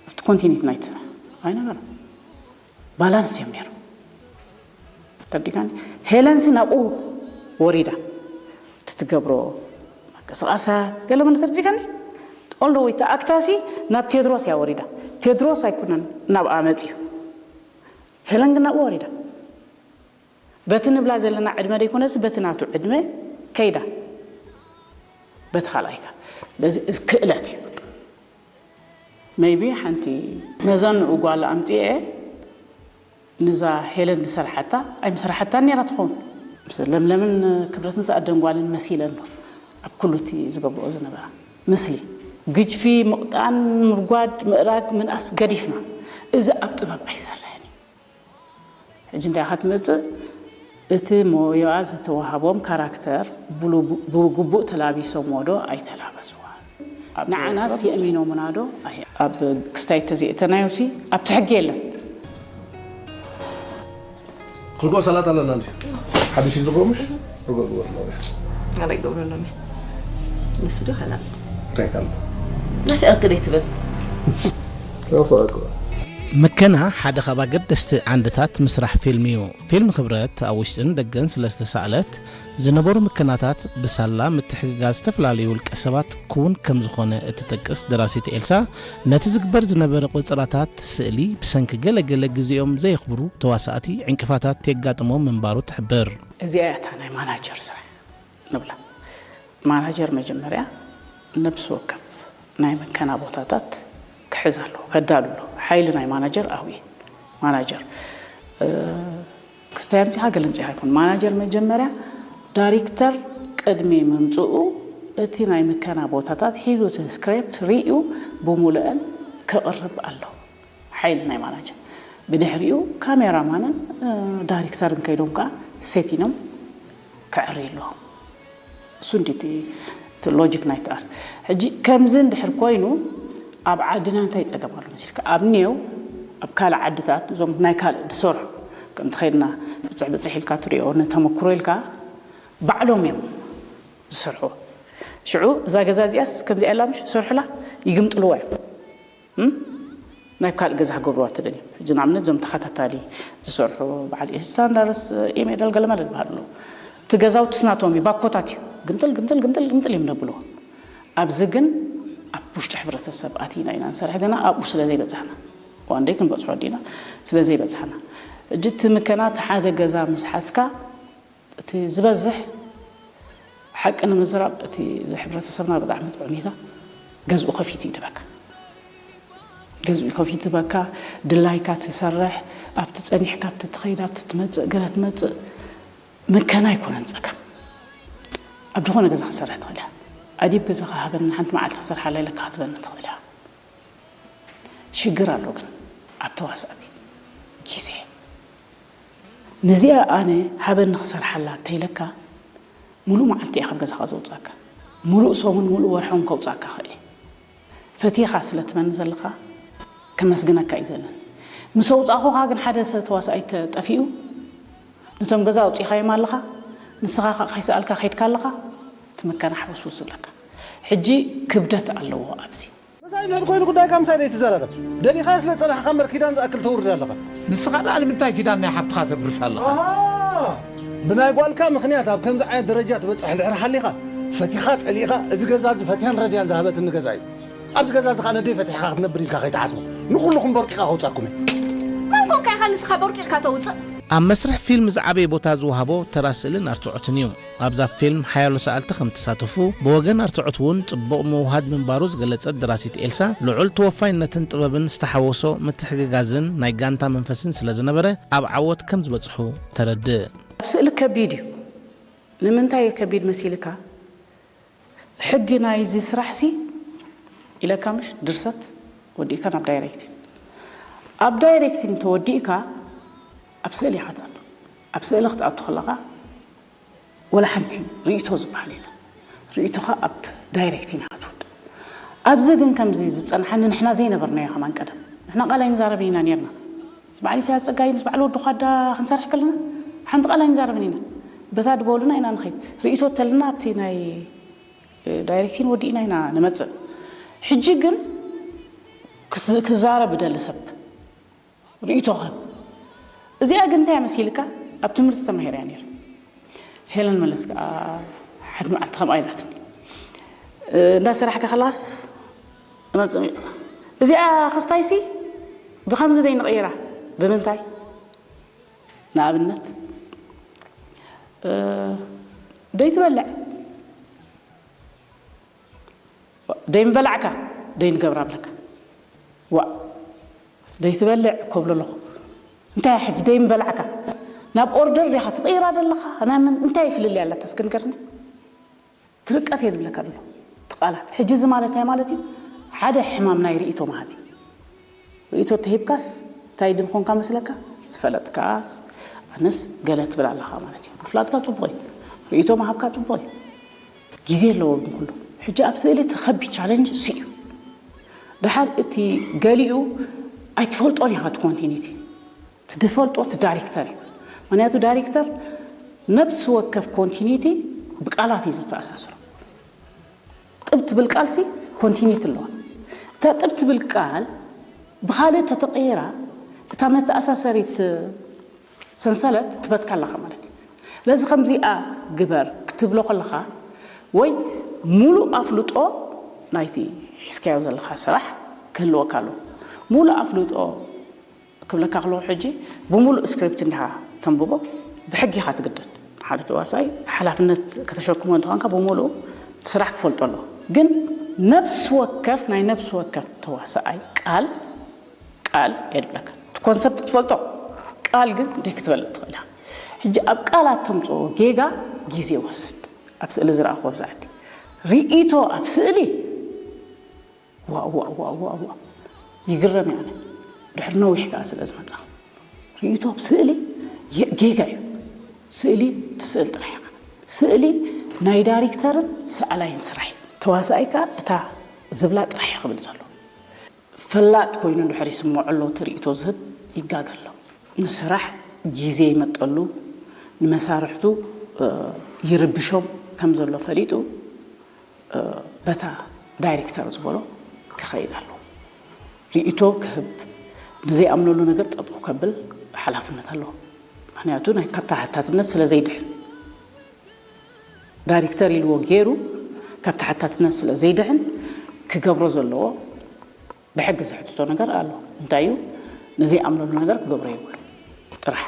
ኣብቲ ኮንቲኒቲ ናይቲ ስራሕ ኣይነበረን። ባላንስ እዮም ነይሮም። ተርዲካኒ? ሄለንሲ ናብኡ ወሪዳ። እቲ ትገብሮ ምንቅስቓሳት፣ ገለ መለ ተርዲካኒ? ኦል ደ ወይ ተኣክታሲ ናብ ቴድሮስ እያ ወሪዳ። ቴድሮስ ኣይኮነን ናብኣ መፅዩ። ሄለን ግን ናብኡ ወሪዳ። በቲ ንብላ ዘለና ዕድመ ደይኮነስ፣ በቲ ናቱ ዕድመ ከይዳ። በቲ ካልኣይካ። ስለዚ እዚ ክእለት እዩ። ሜይቢ ሓንቲ መዘንኡ ጓል ኣምፅኤ፣ ንዛ ሄለን ዝሰርሓታ ኣይምሰርሓታን ነይራ ትኸውን። ምስ ለምለምን ክብረትን ዝኣደን ጓልን መሲለን ዶ ኣብ ኩሉ እቲ ዝገብርኦ ዝነበራ ምስሊ። ግጅፊ፣ ምቕጣን፣ ምርጓድ፣ ምእራግ፣ ምንኣስ ገዲፍና። እዚ ኣብ ጥበብ ኣይሰርሕን እዩ። ሕጂ እንታይ ኢኻ ትመጽእ? እቲ ሞያኣ ዝተዋህቦም ካራክተር ብሉ-፣ ብግቡእ ተላቢሶምዎ ዶ ኣይተላበስዋ? ኣብ ንዓናስ ጥበብ የእሚኖምና ዶ? ኣይ-፣ ኣብ ክስታይ ተዘይእተናዮሲ ኣብቲ ሕጊ የለን። ክልጎ ሰላጣ ኣለና እንዲ። ሓድሽ እዩ ዝረኦ ምሽ? ርጎ ግበር ኣለዎ። ኣረ ይገብረሎም እየ። ንሱ ዶ ካልእ? እንታይ ካልእ? ናፍቀክ ደይ ትብል? ናፍቀክ። ምከና ሓደ ካብ ኣገደስቲ ዓንድታት ምስራሕ ፊልም እዩ። ፊልም ክብረት ኣብ ውሽጥን ደገን ስለ ዝተሳእለት፣ ዝነበሩ ምከናታት ብሳላ ምትሕግጋዝ ዝተፈላለዩ ውልቀ ሰባት ክውን ከም ዝኾነ እትጠቅስ ደራሲት ኤልሳ፣ ነቲ ዝግበር ዝነበረ ቆጸራታት ስእሊ ብሰንኪ ገለ ገለ ግዜኦም ዘየኽብሩ ተዋሳእቲ ዕንቅፋታት የጋጥሞም ምንባሩ ትሕብር። እዚኣ እያ እታ ናይ ማናጀር ስራሕ ንብላ። ማናጀር መጀመርያ ነብሲ ወከፍ ናይ ምከና ቦታታት ክሕዝ ኣለዎ፣ ከዳሉ ኣለዎ። ሓይሊ ናይ ማናጀር ኣብኡ እዩ። ማናጀር፣ እ፣ ክስታይ ኣምጺኻ ገለ ኣምጺኻ ኣይኮን። ማናጀር መጀመርያ ዳይሬክተር ቅድሚ ምምጽኡ እቲ ናይ ምከና ቦታታት ሒዙ እቲ ስክሪፕት ርእዩ ብሙሉአን ክቕርብ ኣለዎ። ሓይሊ ናይ ማናጀር። ብድሕሪኡ ካሜራማንን፣ እ፣ ዳይሬክተርን ከይዶም ከኣ ሴቲኖም ከዕርዩ ኣለዎም። እሱ እንዲ እቲ፣ እቲ ሎጂክ ናይቲ ኣርት። ሕጂ ከምዚ እንድሕር ኮይኑ ኣብ ዓድና እንታይ ጸገም ኣሎ መሲልካ? ኣብ ኔው፣ ኣብ ካልእ ዓድታት እዞም ናይ ካልእ ዝሰርሑ፣ ከምቲ ኸይድና ብጽሕ ብጽሕ ኢልካ ትሪኦ፣ ንተመክሮ ኢልካ ባዕሎም እዮም ዝሰርሑ። ሽዑ እዛ ገዛ እዚኣስ ከምዚኣ ኢላ ምሽ ዝሰርሑላ ይግምጥልዋ እዮም። እም? ናይ ካልእ ገዛ ክገብርዋ ተደልዮም። ሕጂ ንኣብነት እዞም ተኸታታሊ ዝሰርሑ በዓል ኢስታንዳርስ፣ ኢሜዳል ገለመለ ዝበሃሉ ኣለዉ። እቲ ገዛውትስ ናቶም እዩ፣ ባኮታት እዩ። ግምጥል፣ ግምጥል፣ ግምጥል፣ ግምጥል እዮም ነብልዎ። ኣብዚ ግን ኣብ ውሽጢ ሕብረተሰብ ኣቲና ኢና ንሰርሕ፣ ገና ኣብኡ ስለ ዘይበጻሕና። እዋን ደይ ክንበፅሖ ዲና ስለ ዘይበፅሓና። ሕጂ እቲ ምከና እቲ ሓደ ገዛ ምስ ሓዝካ እቲ ዝበዝሕ ሓቂ ንምዝራብ እቲ ሕብረተሰብና ብጣዕሚ ጥዑም እዩ። ገዝኡ ከፊቱ ይድበካ፣ ገዝኡ ከፊቱ በካ ድላይካ ትሰርሕ፣ ኣብቲ ፀኒሕካ ኣብቲ ትኸይድ ኣብቲ ትመፅእ ገለ ትመፅእ ምከና ኣይኮነን ፀገም። ኣብ ዝኾነ ገዛ ክትሰርሕ ትኽእል እያ። ኣዲብ ገዛኻ ሃበኒ ሓንቲ መዓልቲ ክሰርሓላ ኢለካ ክትበኒ ትኽእል እያ። ሽግር ኣሎ ግን ኣብ ተዋሳእቲ ግዜ። ንዚኣ ኣነ ሃበኒ ክሰርሓላ እንተኢለካ፣ ሙሉእ መዓልቲ እየ ካብ ገዛኻ ዘውፅኣካ። ሙሉእ ሰሙን ሙሉእ ወርሒ እውን ከውፅኣካ እኽእል እየ። ፈቲኻ ስለ ትመኒ ዘለኻ ከመስግነካ እዩ ዘለኒ። ምስ ኣውፃእኹኻ ግን ሓደ ሰብ ተዋሳኣይ ተጠፊኡ፣ ነቶም ገዛ ኣውፂኻዮም ኣለኻ፣ ንስኻ ከዓ ከይሰኣልካ ከይድካ ኣለኻ፣ ትምከና ሕውስውስ ዝብለካ። ሕጂ ክብደት ኣለዎ ኣብዚ። ምሳይ ንሕድ ኮይኑ ጉዳይካ ምሳይ ደይትዘራረብ። ደሊኻዮ ስለ ዝጸናሕካ እምበር ኪዳን ዝኣክል ተውርድ ኣለኻ። ንስኻ ደኣ ንምንታይ ኪዳን ናይ ሓብትኻ ተብርስ ኣለኻ? ኣሃ! ብናይ ጓልካ ምኽንያት ኣብ ከምዚ ዓይነት ደረጃ ትበጽሕ እንድሕር ሃሊኻ፣ ፈቲኻ ጸሊእኻ፣ እዚ ገዛ እዚ ፈቲያን ረድያን ዝሃበትኒ ገዛ እዩ። ኣብዚ ገዛ እዚ ኸኣ ነደይ ፈቲሕካ ክትነብር ኢልካ ከይትሓስቦ። ንኹልኹም ቦርቂኻ ከውጻኩም እየ። መን ኮንካ ኢኻ ንስኻ ቦርቂቕካ ተውጽእ? ኣብ መስርሕ ፊልም ዝዓበየ ቦታ ዝወሃቦ ተራ ስእልን ኣርትዖትን እዩ። ኣብዛ ፊልም ሓያሎ ሰኣልቲ ከም ተሳተፉ፣ ብወገን ኣርትዖት እውን ጽቡቕ ምውህሃድ ምንባሩ ዝገለጸት ደራሲት ኤልሳ፣ ልዑል ተወፋይነትን ጥበብን ዝተሓወሶ ምትሕግጋዝን ናይ ጋንታ መንፈስን ስለ ዝነበረ፣ ኣብ ዓወት ከም ዝበጽሑ ተረድእ። ኣብ ስእሊ ከቢድ እዩ። ንምንታይ እዩ ከቢድ መሲልካ? ሕጊ ናይዚ ስራሕሲ ኢለካ ምሽ ድርሰት ወዲእካ ናብ ዳይሬክቲንግ። ኣብ ዳይሬክቲንግ ተወዲእካ ኣብ ስእሊ ኢኻ ትኣቱ። ኣብ ስእሊ ክትኣቱ ከለኻ ወላ ሓንቲ ርእይቶ ዝበሃል የለን። ርእይቶኻ ኣብ ዳይሬክቲንግ ኢኻ ትወድእ። ኣብዚ ግን ከምዚ ዝጸንሓኒ ንሕና ዘይነበርናዮ ከማን ቀደም። ንሕና ቃል ኣይንዛረብን ኢና ኔርና። ምስ በዓል ኢሳያስ ጸጋይ፣ ምስ በዓል ወዲ ኳዳ ክንሰርሕ ከለና ሓንቲ ቃል ኣይንዛረብን ኢና። በታ ድበሉና ኢና ንኸይድ። ርእይቶ ተልና ኣብቲ ናይ ዳይሬክቲን ወዲእና ኢና ንመጽእ። ሕጂ ግን ክዝ-፣ ክዛረብ እደሊ ሰብ ርእይቶ ክህብ። እዚኣ ግን እንታይ እያ መሲልካ? ኣብ ትምህርቲ ተማሂረ እያ ነይረ። ሄለን መለስ ከኣ ሓንቲ መዓልቲ ከምኣ ኢላትኒ። እ፣ እንዳሰራሕካ ከላስ እመጽእ። እዚኣ ክስታይሲ ብኸምዚ ደይ ንቕይራ። ብምንታይ? ንኣብነት፣ እ፣ ደይ ትበልዕ። ደይ ምበላዕካ፣ ደይ ንገብራ ብለካ። ዋእ፣ ደይ ትበልዕ ኮብሎ ኣለኹ። እንታይ ሕጂ ደይ ምበላዕካ? ናብ ኦርደር ዲኻ ትቕይራ ዘለኻ? ናይ ምን-፣ እንታይ ፍልልይ ኣላታ እስኪ ንገርኒ? ትርቀት እየ ዝብለካ ዘሎ። እቲ ቃላት። ሕጂ እዚ ማለት እንታይ ማለት እዩ? ሓደ ሕማም ናይ ርእይቶ መሃቢ። ርእይቶ ተሂብካስ እንታይ ድም ኾንካ መስለካ? ዝፈለጥካስ ኣነስ ገለ ትብል ኣለኻ ማለት እዩ። ምፍላጥካ ጽቡቕ እዩ። ርእይቶ ምሃብካ ጽቡቕ እዩ። ግዜ ኣለዎ ግን ኩሉ። ሕጂ ኣብ ስእሊ እቲ ከቢድ ቻለንጅ እሱ እዩ። ደሓር እቲ ገሊኡ ኣይትፈልጦን ኢኻ እቲ ኮንቲኒቲ። እቲ ድፈልጦ እቲ ዳይሬክተር እዩ። ምኽንያቱ ዳይሬክተር ነብሲ ወከፍ ኮንቲኒቲ ብቃላት እዩ ዘተኣሳስሮ። ጥብ ትብል ቃልሲ ኮንቲኒቲ ኣለዋ። እታ ጥብ ትብል ቃል ብኻልእ ተተቐይራ እታ መተኣሳሰሪት ሰንሰለት ትበትካ ኣለኻ ማለት እዩ። ስለዚ ከምዚኣ ግበር ክትብሎ ከለኻ ወይ ሙሉእ ኣፍልጦ ናይቲ ሒዝካዮ ዘለኻ ስራሕ ክህልወካ ኣለዎ። ሙሉእ ኣፍልጦ ክብለካ ከለኹ ሕጂ ብሙሉእ ስክሪፕት እንዲኻ ተንብቦ፣ ብሕጊ ኢኻ ትግደድ። ሓደ ተዋሳኣይ ሓላፍነት ከተሸክሞ እንተኾንካ ብሙሉእ እቲ ስራሕ ክፈልጦ ኣለዎ። ግን ነብሲ ወከፍ፣ ናይ ነብሲ ወከፍ ተዋሳኣይ ቃል፣ ቃል እየ ዝብለካ። እቲ ኮንሰፕት ትፈልጦ፣ ቃል ግን ደይ ክትበልጥ ትኽእል ኢኻ። ሕጂ ኣብ ቃላት ተምፅኦ ጌጋ ግዜ ይወስድ። ኣብ ስእሊ ዝረኣኹዎ ብዛዕዲ ርእይቶ ኣብ ስእሊ ዋእ፣ ዋእ፣ ዋእ፣ ዋእ፣ ዋእ። ይግረም እየ ኣነ። ድሕሪ ነዊሕ ከኣ ስለ ዝመጻኹ። ርእይቶ ኣብ ስእሊ የ-፣ ጌጋ እዩ። ስእሊ ትስእል ጥራሕ ኢኻ። ስእሊ ናይ ዳይሬክተርን ሰኣላይን ስራሕ እዩ። ተዋሳኣይ ከኣ እታ ዝብላ ጥራሕ እዩ ክብል ዘሎ። ፈላጥ ኮይኑ እንድሕር ይስምዖ ኣሎ፣ እቲ ርእይቶ ዝህብ ይጋገ ኣሎ። ንስራሕ ግዜ ይመጠሉ፣ ንመሳርሕቱ፣ እ፣ ይርብሾም ከም ዘሎ ፈሊጡ፣ እ፣ በታ ዳይሬክተር ዝበሎ ክኸይድ ኣለዎ። ርእይቶ ክህብ፣ ንዘይኣምነሉ ነገር ጠጠው ከብል ሓላፍነት ኣለዎ። ምኽንያቱ ናይ ካብ ተሓታትነት ስለ ዘይድሕን። ዳይሬክተር ኢልዎ ገይሩ ካብ ተሓታትነት ስለ ዘይድሕን ክገብሮ ዘለዎ ብሕጊ ዘሕትቶ ነገር ኣሎ። እንታይ እዩ? ንዘይኣምነሉ ነገር ክገብሮ የብሉ ጥራሕ።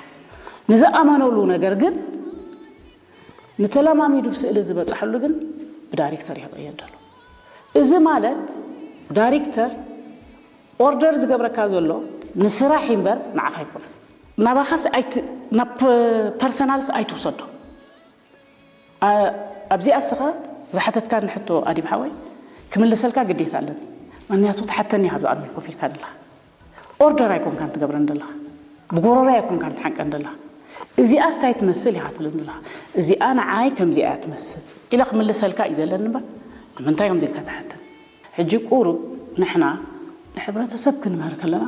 ንዝኣመነሉ ነገር ግን፣ ንተለማሚዱ ብስእሊ ዝበፅሐሉ ግን ብዳይሬክተር ይቕየድ ኣሎ። እዚ ማለት ዳይሬክተር ኦርደር ዝገብረካ ዘሎ ንስራሕ እምበር ንዓኻ ኣይኮነን። ናባኻስ ኣይት- ናብ ፐርሰናልስ ኣይትውሰዶ። ኣ- ኣብዚኣ እስኻ ዝሓተትካኒ ሕቶ ኣዲም ሓወይ ክምልሰልካ ግዴታ ኣለኒ። ምክንያቱ ትሓተኒ ኢኻ ኣብዚ ቅድሚ ኮፍ ኢልካ ዘለኻ። ኦርደር ኣይኮንካን ትገብረን ዘለኻ፣ ብጎረሮ ኣይኮንካን ትሓንቀን ዘለኻ። እዚኣ ስታይ ትመስል ኢኻ ትብለኒ ዘለኻ። እዚኣ ንዓይ ከምዚኣ እያ ትመስል ኢለ ክምልሰልካ እዩ ዘለኒ እምበር ንምንታይ ከምዚ ኢልካ ትሓተኒ? ሕጂ ቁሩብ ንሕና ንሕብረተሰብ ክንምህር ከለና፣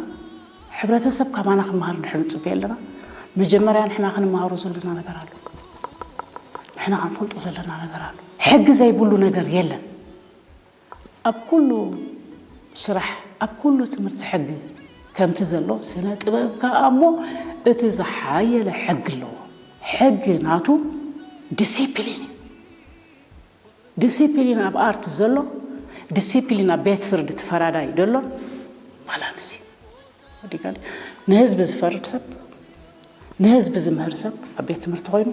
ሕብረተሰብ ካባና ክመሃር እንድሕር ንጽበዮ ኣለና፣ መጀመርያ ንሕና ክንመሃሮ ዘለና ነገር ኣሎ። ንሕና ክንፈልጦ ዘለና ነገር ኣሎ። ሕጊ ዘይብሉ ነገር የለን። ኣብ ኩሉ ስራሕ፣ ኣብ ኩሉ ትምህርቲ ሕጊ ከምቲ ዘሎ ስነ ጥበብ ከኣ እሞ እቲ ዝሓየለ ሕጊ ኣለዎ። ሕጊ ናቱ ዲሲፕሊን እዩ። ዲሲፕሊን ኣብ ኣርት ዘሎ፣ ዲሲፕሊን ኣብ ቤት ፍርዲ እቲ ፈራዳይ ደሎን ባላንስ እዩ። ንህዝቢ ዝፈርድ ሰብ፣ ንህዝቢ ዝምህር ሰብ ኣብ ቤት ትምህርቲ ኮይኑ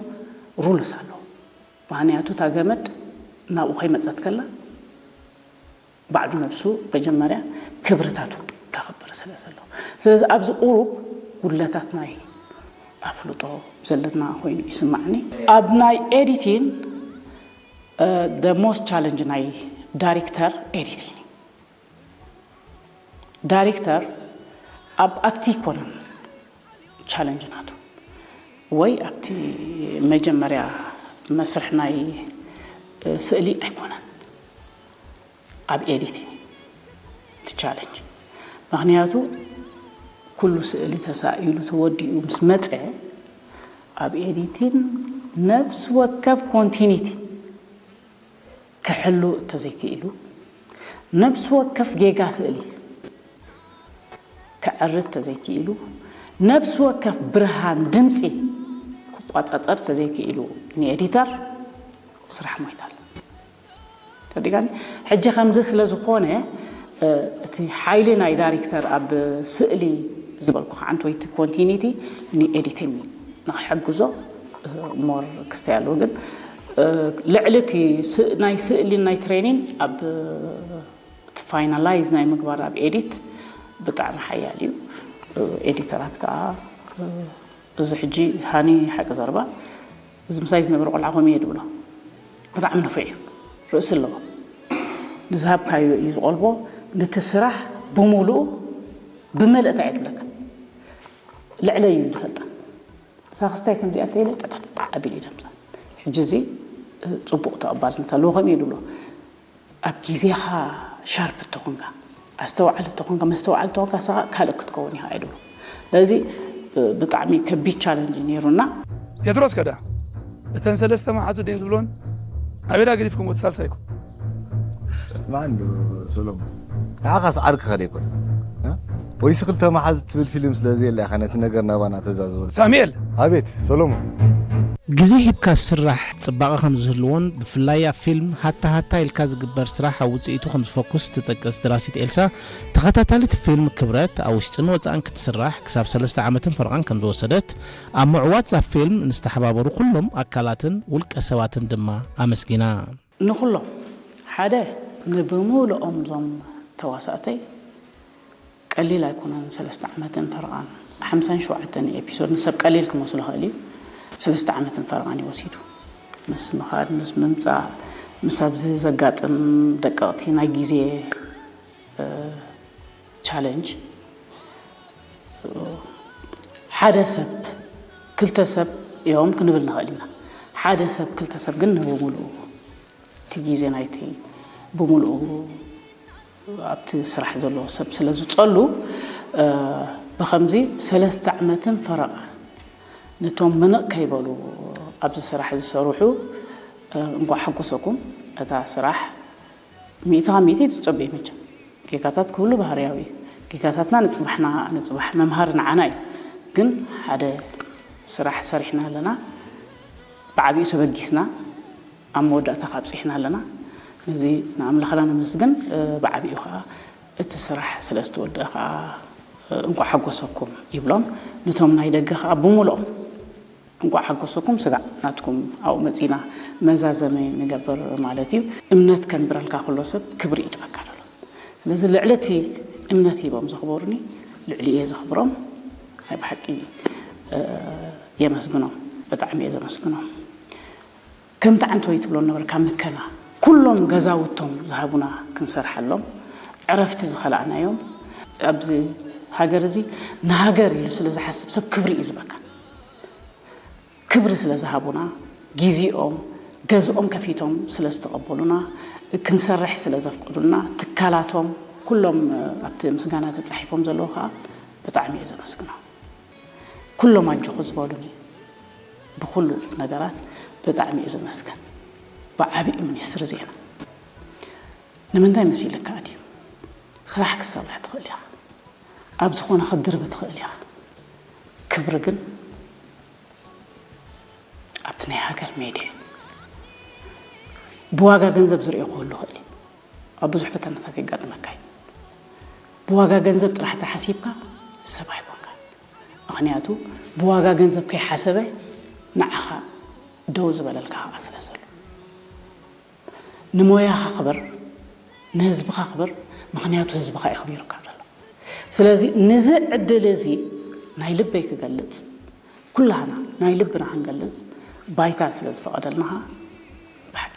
ሩልስ ኣለዎ። ምክንያቱ እታ ገመድ ናብኡ ከይመፀት ከላ ባዕሉ ነብሱ መጀመርያ ክብርታቱ ከኽብር ስለ ዘለዎ። ስለዚ ኣብዚ ቁሩብ ጉድለታት ናይ ኣፍልጦ ዘለና ኮይኑ ይስማዕኒ። ኣብ ናይ ኤዲቲን ደ ሞስት ቻለንጅ ናይ ዳይሬክተር ኤዲቲን እዩ። ዳይሬክተር ኣብ ኣክቲ ይኮነን ቻለንጅ ናቱ ወይ ኣብቲ መጀመርያ መስርሕ ናይ ስእሊ ኣይኮነን፣ ኣብ ኤዲቲን እቲ ቻለንጅ። ምክንያቱ ኩሉ ስእሊ ተሳኢሉ ተወዲኡ ምስ መፀ ኣብ ኤዲቲን ነብሲ ወከፍ ኮንቲኒቲ ክሕሉ እተዘይክኢሉ፣ ነብሲ ወከፍ ጌጋ ስእሊ ክዕርት ተዘይክኢሉ፣ ነብሲ ወከፍ ብርሃን ድምፂ ክቋፃፀር ተዘይክኢሉ ንኤዲተር ስራሕ ሞይታል። ተዲጋኒ ሕጂ ከምዚ ስለ ዝኾነ እቲ ሓይሊ ናይ ዳይሬክተር ኣብ ስእሊ ዝበልኩ ከዓንት ወይ ኮንቲኒቲ ንኤዲቲንግ ንክሕግዞ ሞር ክስተይ ኣለዎ። ግን ልዕሊ እቲ ናይ ስእሊ ናይ ትሬኒንግ ኣብ እቲ ፋይናላይዝ ናይ ምግባር ኣብ ኤዲት ብጣዕሚ ሓያል እዩ። ኤዲተራት ከዓ እዚ ሕጂ ሃኒ ሓቂ ዘረባ እዚ ምሳይ ዝነበረ ቆልዓ ከምኡ እየ ድብሎ። ብጣዕሚ ንፉዕ እዩ፣ ርእሲ ኣለዎ። ንዝሃብካዮ እዩ ዝቆልቦ። ነቲ ስራሕ ብሙሉኡ ብመልእታ እየ ድብለካ። ልዕለይ እዩ ዝፈልጣ። ሳክስታይ ከምዚኣ እንተኢለ ጠጣጣጣ ኣቢሉ እዩ ደምፃ። ሕጂ እዚ ፅቡቕ ተቐባልነት ኣለዎ ከምኡ እዩ ድብሎ። ኣብ ግዜኻ ሻርፕ እንተኾንካ፣ ኣስተውዓሊ እንተኾንካ፣ መስተውዓሊ እንተኾንካ፣ ንስኻ ካልእ ክትከውን ኢኻ ኣይድሉ። ስለዚ ብጣዕሚ ከቢድ ቻለንጅ እዩ ነይሩና። ቴድሮስ ከዳ እተን ሰለስተ መሓዙ ድን ዝብሎን ኣበዳ ገዲፍኩም ወዲ ሳልሳይኩም? ማን ዶ ሰሎሞን? ንዓኻስ ዓርኪ ከደ ይኮን? እ? ወይስ ክልተ መሓዙ ትብል ፊልም ስለ ዘየላ ኢኻ ነቲ ነገር ናባና ተዛዝቦ። ሳሙኤል! ኣቤት ሰሎሞን። ግዜ ሂብካ ስራሕ ጽባቐ ከም ዝህልዎን ብፍላይ ኣብ ፊልም ሃታ ሃታ ኢልካ ዝግበር ስራሕ ኣብ ውጽኢቱ ከም ዝፈኩስ ትጠቅስ ደራሲት ኤልሳ፣ ተኸታታሊት ፊልም ክብረት ኣብ ውሽጥን ወጻእን ክትስራሕ ክሳብ ሰለስተ ዓመትን ፈረቓን ከም ዝወሰደት፣ ኣብ ምዕዋት እዛ ፊልም ንዝተሓባበሩ ኩሎም ኣካላትን ውልቀ ሰባትን ድማ ኣመስጊና። ንኹሎም ሓደ ንብምሉኦም እዞም ተዋሳእተይ ቀሊል ኣይኮነን። ሰለስተ ዓመትን ፈረቓን ሓምሳን ሸውዓተን ኤፒሶድ ንሰብ ቀሊል ክመስሎ ኽእል እዩ። ሰለስተ ዓመትን ፈረቓን እዩ ወሲዱ። ምስ ምኻድ፣ ምስ ምምጻእ፣ ምስ ኣብዚ ዘጋጥም ደቀቕቲ ናይ ግዜ ቻለንጅ ሓደ ሰብ ክልተ ሰብ እዮም ክንብል ንኽእል ኢና። ሓደ ሰብ ክልተ ሰብ ግን ንብምሉኡ እቲ ግዜ ናይቲ ብምሉኡ ኣብቲ ስራሕ ዘሎ ሰብ ስለ ዝጸሉ ብኸምዚ ሰለስተ ዓመትን ፈረቓ ነቶም ምንቕ ከይበሉ ኣብዚ ስራሕ ዝሰርሑ እንኳዕ ሓጎሰኩም። እታ ስራሕ ሚእቲ ካብ ሚእቲ ትጸበዩ መቸም። ጌጋታት ክህሉ ባህርያዊ እዩ። ጌጋታትና ንጽባሕና ንጽባሕ መምሃሪ ንዓና እዩ። ግን ሓደ ስራሕ ሰሪሕና ኣለና። ብዓቢኡ ተበጊስና ኣብ መወዳእታ ካብጺሕና ኣለና። ነዚ ንኣምላኽና ነመስግን። ብዓቢኡ ከኣ እቲ ስራሕ ስለ ዝተወደአ ከኣ እንኳዕ ሓጎሰኩም ይብሎም። ነቶም ናይ ደገ ከዓ ብምልኦም እንኳዕ ሓጎሰኩም፣ ስጋዕ ናትኩም ኣብኡ መፂና መዛዘሚ ንገብር ማለት እዩ። እምነት ከንብረልካ ከሎ ሰብ ክብሪ እዩ ዝበካ ዘሎ። ስለዚ ልዕሊ እቲ እምነት ሂቦም ዘኽበሩኒ ልዕሊ እየ ዘኽብሮም። ናይ ብሓቂ የመስግኖም፣ ብጣዕሚ እየ ዘመስግኖም። ከምቲ ዓንተወይ ትብሎ ነበርካ ምከና፣ ኩሎም ገዛውቶም ዝሃቡና ክንሰርሓሎም፣ ዕረፍቲ ዝኸላእናዮም። ኣብዚ ሃገር እዚ ንሃገር ኢሉ ስለ ዝሓስብ ሰብ ክብሪ እዩ ዝበካ። ክብሪ ስለ ዝሃቡና፣ ግዜኦም ገዝኦም ከፊቶም ስለ ዝተቐበሉና፣ ክንሰርሕ ስለ ዘፍቀዱልና፣ ትካላቶም ኩሎም ኣብቲ ምስጋና ተጻሒፎም ዘለዉ ከዓ ብጣዕሚ እየ ዘመስግኖም። ኩሎም ኣጆኹ ዝበሉኒ ብኩሉ ነገራት ብጣዕሚ እየ ዘመስግን። ብዓቢኡ ሚኒስትሪ ዜና ንምንታይ መሲልካ ድዩ? ስራሕ ክትሰርሕ ትኽእል ኢኻ፣ ኣብ ዝኾነ ክትድርቢ ትኽእል ኢኻ። ክብሪ ግን ኣብቲ ናይ ሃገር ሜድያ ብዋጋ ገንዘብ ዝርእዮ ክህሉ ይኽእል እዩ። ኣብ ብዙሕ ፈተናታት የጋጥመካ እዩ። ብዋጋ ገንዘብ ጥራሕ ተሓሲብካ ሰብ ኣይኮንካ። ምኽንያቱ ብዋጋ ገንዘብ ከይሓሰበ ንዓኻ ደው ዝበለልካ ከዓ ስለ ዘሎ፣ ንሞያኻ ክበር፣ ንህዝብኻ ክበር። ምኽንያቱ ህዝብኻ እዩ ክቢሩካ ዘሎ። ስለዚ ንዚ ዕድል እዚ ናይ ልበይ ክገልጽ፣ ኩላህና ናይ ልብና ክንገልጽ ባይታ ስለ ዝፈቐደልና ብሓቂ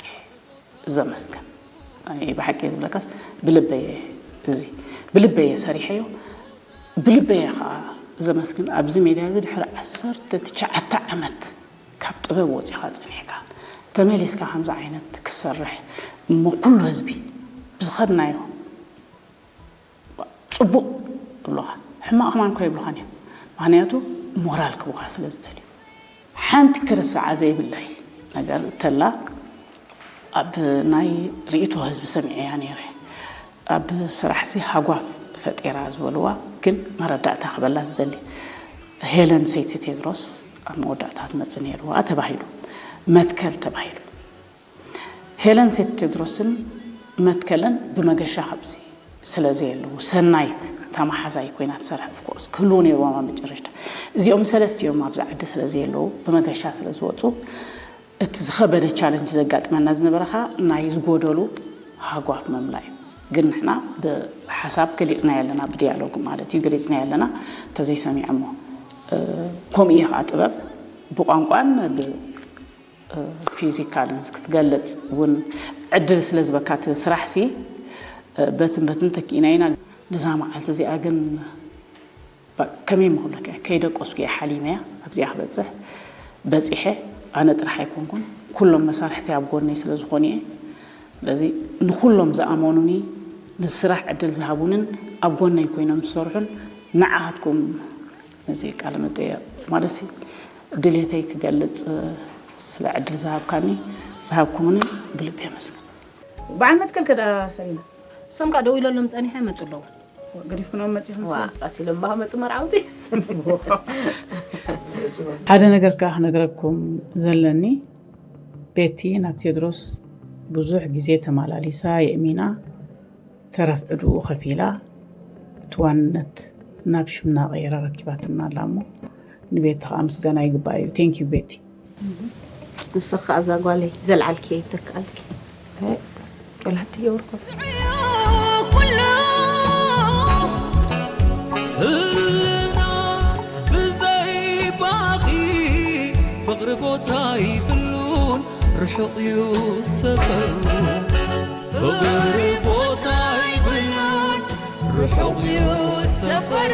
ዘመስግን። ኣይ፣ ብሓቂ ዝብለካስ ብልበየ፣ እዚ ብልበየ ሰሪሐዮ፣ ብልበየ ከዓ ዘመስግን። ኣብዚ ሜድያ እዚ ድሕሪ ዓሰርተ ትሽዓተ ዓመት ካብ ጥበብ ወፂኻ ፀኒሕካ ተመሊስካ ከምዚ ዓይነት ክሰርሕ እሞ ኩሉ ህዝቢ ብዝኸድናዮ ፅቡቕ ይብሉኻ፣ ሕማቕ ከማን እኮ ይብሉኻን እዮም። ምኽንያቱ ሞራል ክቡኻ ስለ ዝደልዩ። ሓንቲ ክርስዓ ዘይብለይ ነገር እንተላ ኣብ ናይ ርእይቶ ህዝቢ ሰሚዐያ ነይረ። ኣብ ስራሕሲ ሃጓፍ ፈጢራ ዝበልዋ ግን መረዳእታ ክበላ ዝደሊ ሄለን ሰይቲ ቴድሮስ ኣብ መወዳእታ ትመጽእ ነይርዋ ተባሂሉ፣ መትከል ተባሂሉ። ሄለን ሴት ቴድሮስን መትከለን ብመገሻ ካብዚ ስለ ዘየለዉ፣ ሰናይት እታ መሓዛይ ኮይና ትሰርሕ፣ ኦፍኮርስ ክህልዉ ነይርዎም ኣብ መጨረሽታ። እዚኦም ሰለስቲኦም ኣብዚ ዓዲ ስለ ዘየለዉ፣ ብመገሻ ስለ ዝወፁ፣ እቲ ዝኸበደ ቻለንጅ ዘጋጥመና ዝነበረ ኸኣ ናይ ዝጎደሉ ሃጓፍ ምምላእ እዩ። ግን ንሕና ብሓሳብ ገሊፅናዮ ኣለና፣ ብዲያሎግ ማለት እዩ ገሊፅናዮ ኣለና። እንተዘይሰሚዖሞ፣ እ፣ ከምኡ እየ ኸዓ ጥበብ ብቋንቋን ብ ፊዚካልን ክትገልጽ እውን ዕድል ስለ ዝበካ እቲ ስራሕሲ፣ በትን በትን ተኪእና ኢና። ነዛ መዓልቲ እዚኣ ግን በ-፣ ከመይ ምኽብለካ እየ፣ ከይደቀስኩ እየ ሓሊመያ ኣብዚኣ ክበጽሕ። በጺሐ፣ ኣነ ጥራሕ ኣይኮንኩን፣ ኩሎም መሳርሕቲ ኣብ ጎነይ ስለ ዝኾኑ እየ። ስለዚ ንኹሎም ዝኣመኑኒ፣ ንስራሕ ዕድል ዝሃቡንን ኣብ ጎነይ ኮይኖም ዝሰርሑን ንዓኻትኩም እዚ ቃለ መጠየቕ ማለት ሲ ድሌተይ ክገልጽ ስለ ዕድል ዝሃብካኒ፣ ዝሃብኩምኒ ብልቢ የመስግን። በዓል መትከል ከዳ ሰሪና እሶም ከዓ ደው ኢለሎም ጸኒሐ መጹ ኣለዉ። ገዲፍኩኖም መጺኹም ዋ፣ ሲ ቀስ ኢሎም ባህ መጹ መርዓውቲ። ሓደ ነገር ከዓ ክነግረኩም ዘለኒ፣ ቤቲ ናብ ቴድሮስ ብዙሕ ግዜ ተማላሊሳ የእሚና፣ ተረፍ ዕድኡ ከፊላ፣ እቲ ዋንነት ናብ ሽምና ቀይራ ረኪባትና ኣላ እሞ፣ ንቤቲ ከዓ ምስጋና ይግባእ እዩ። ቴንክ ዩ ቤቲ። ንስኺ ከኣ እዛ ጓለይ ዘልዓልኪ ይተክኣልኪ። እ፣ ጨላቲ የውርኮ። ኩሉ ህልና ብዘይ ባኺ ፍቕሪ ቦታ ይብሉን ርሑቕ እዩ ሰፈሩ። ፍቕሪ ቦታ ይብሉን ርሑቕ እዩ ሰፈሩ።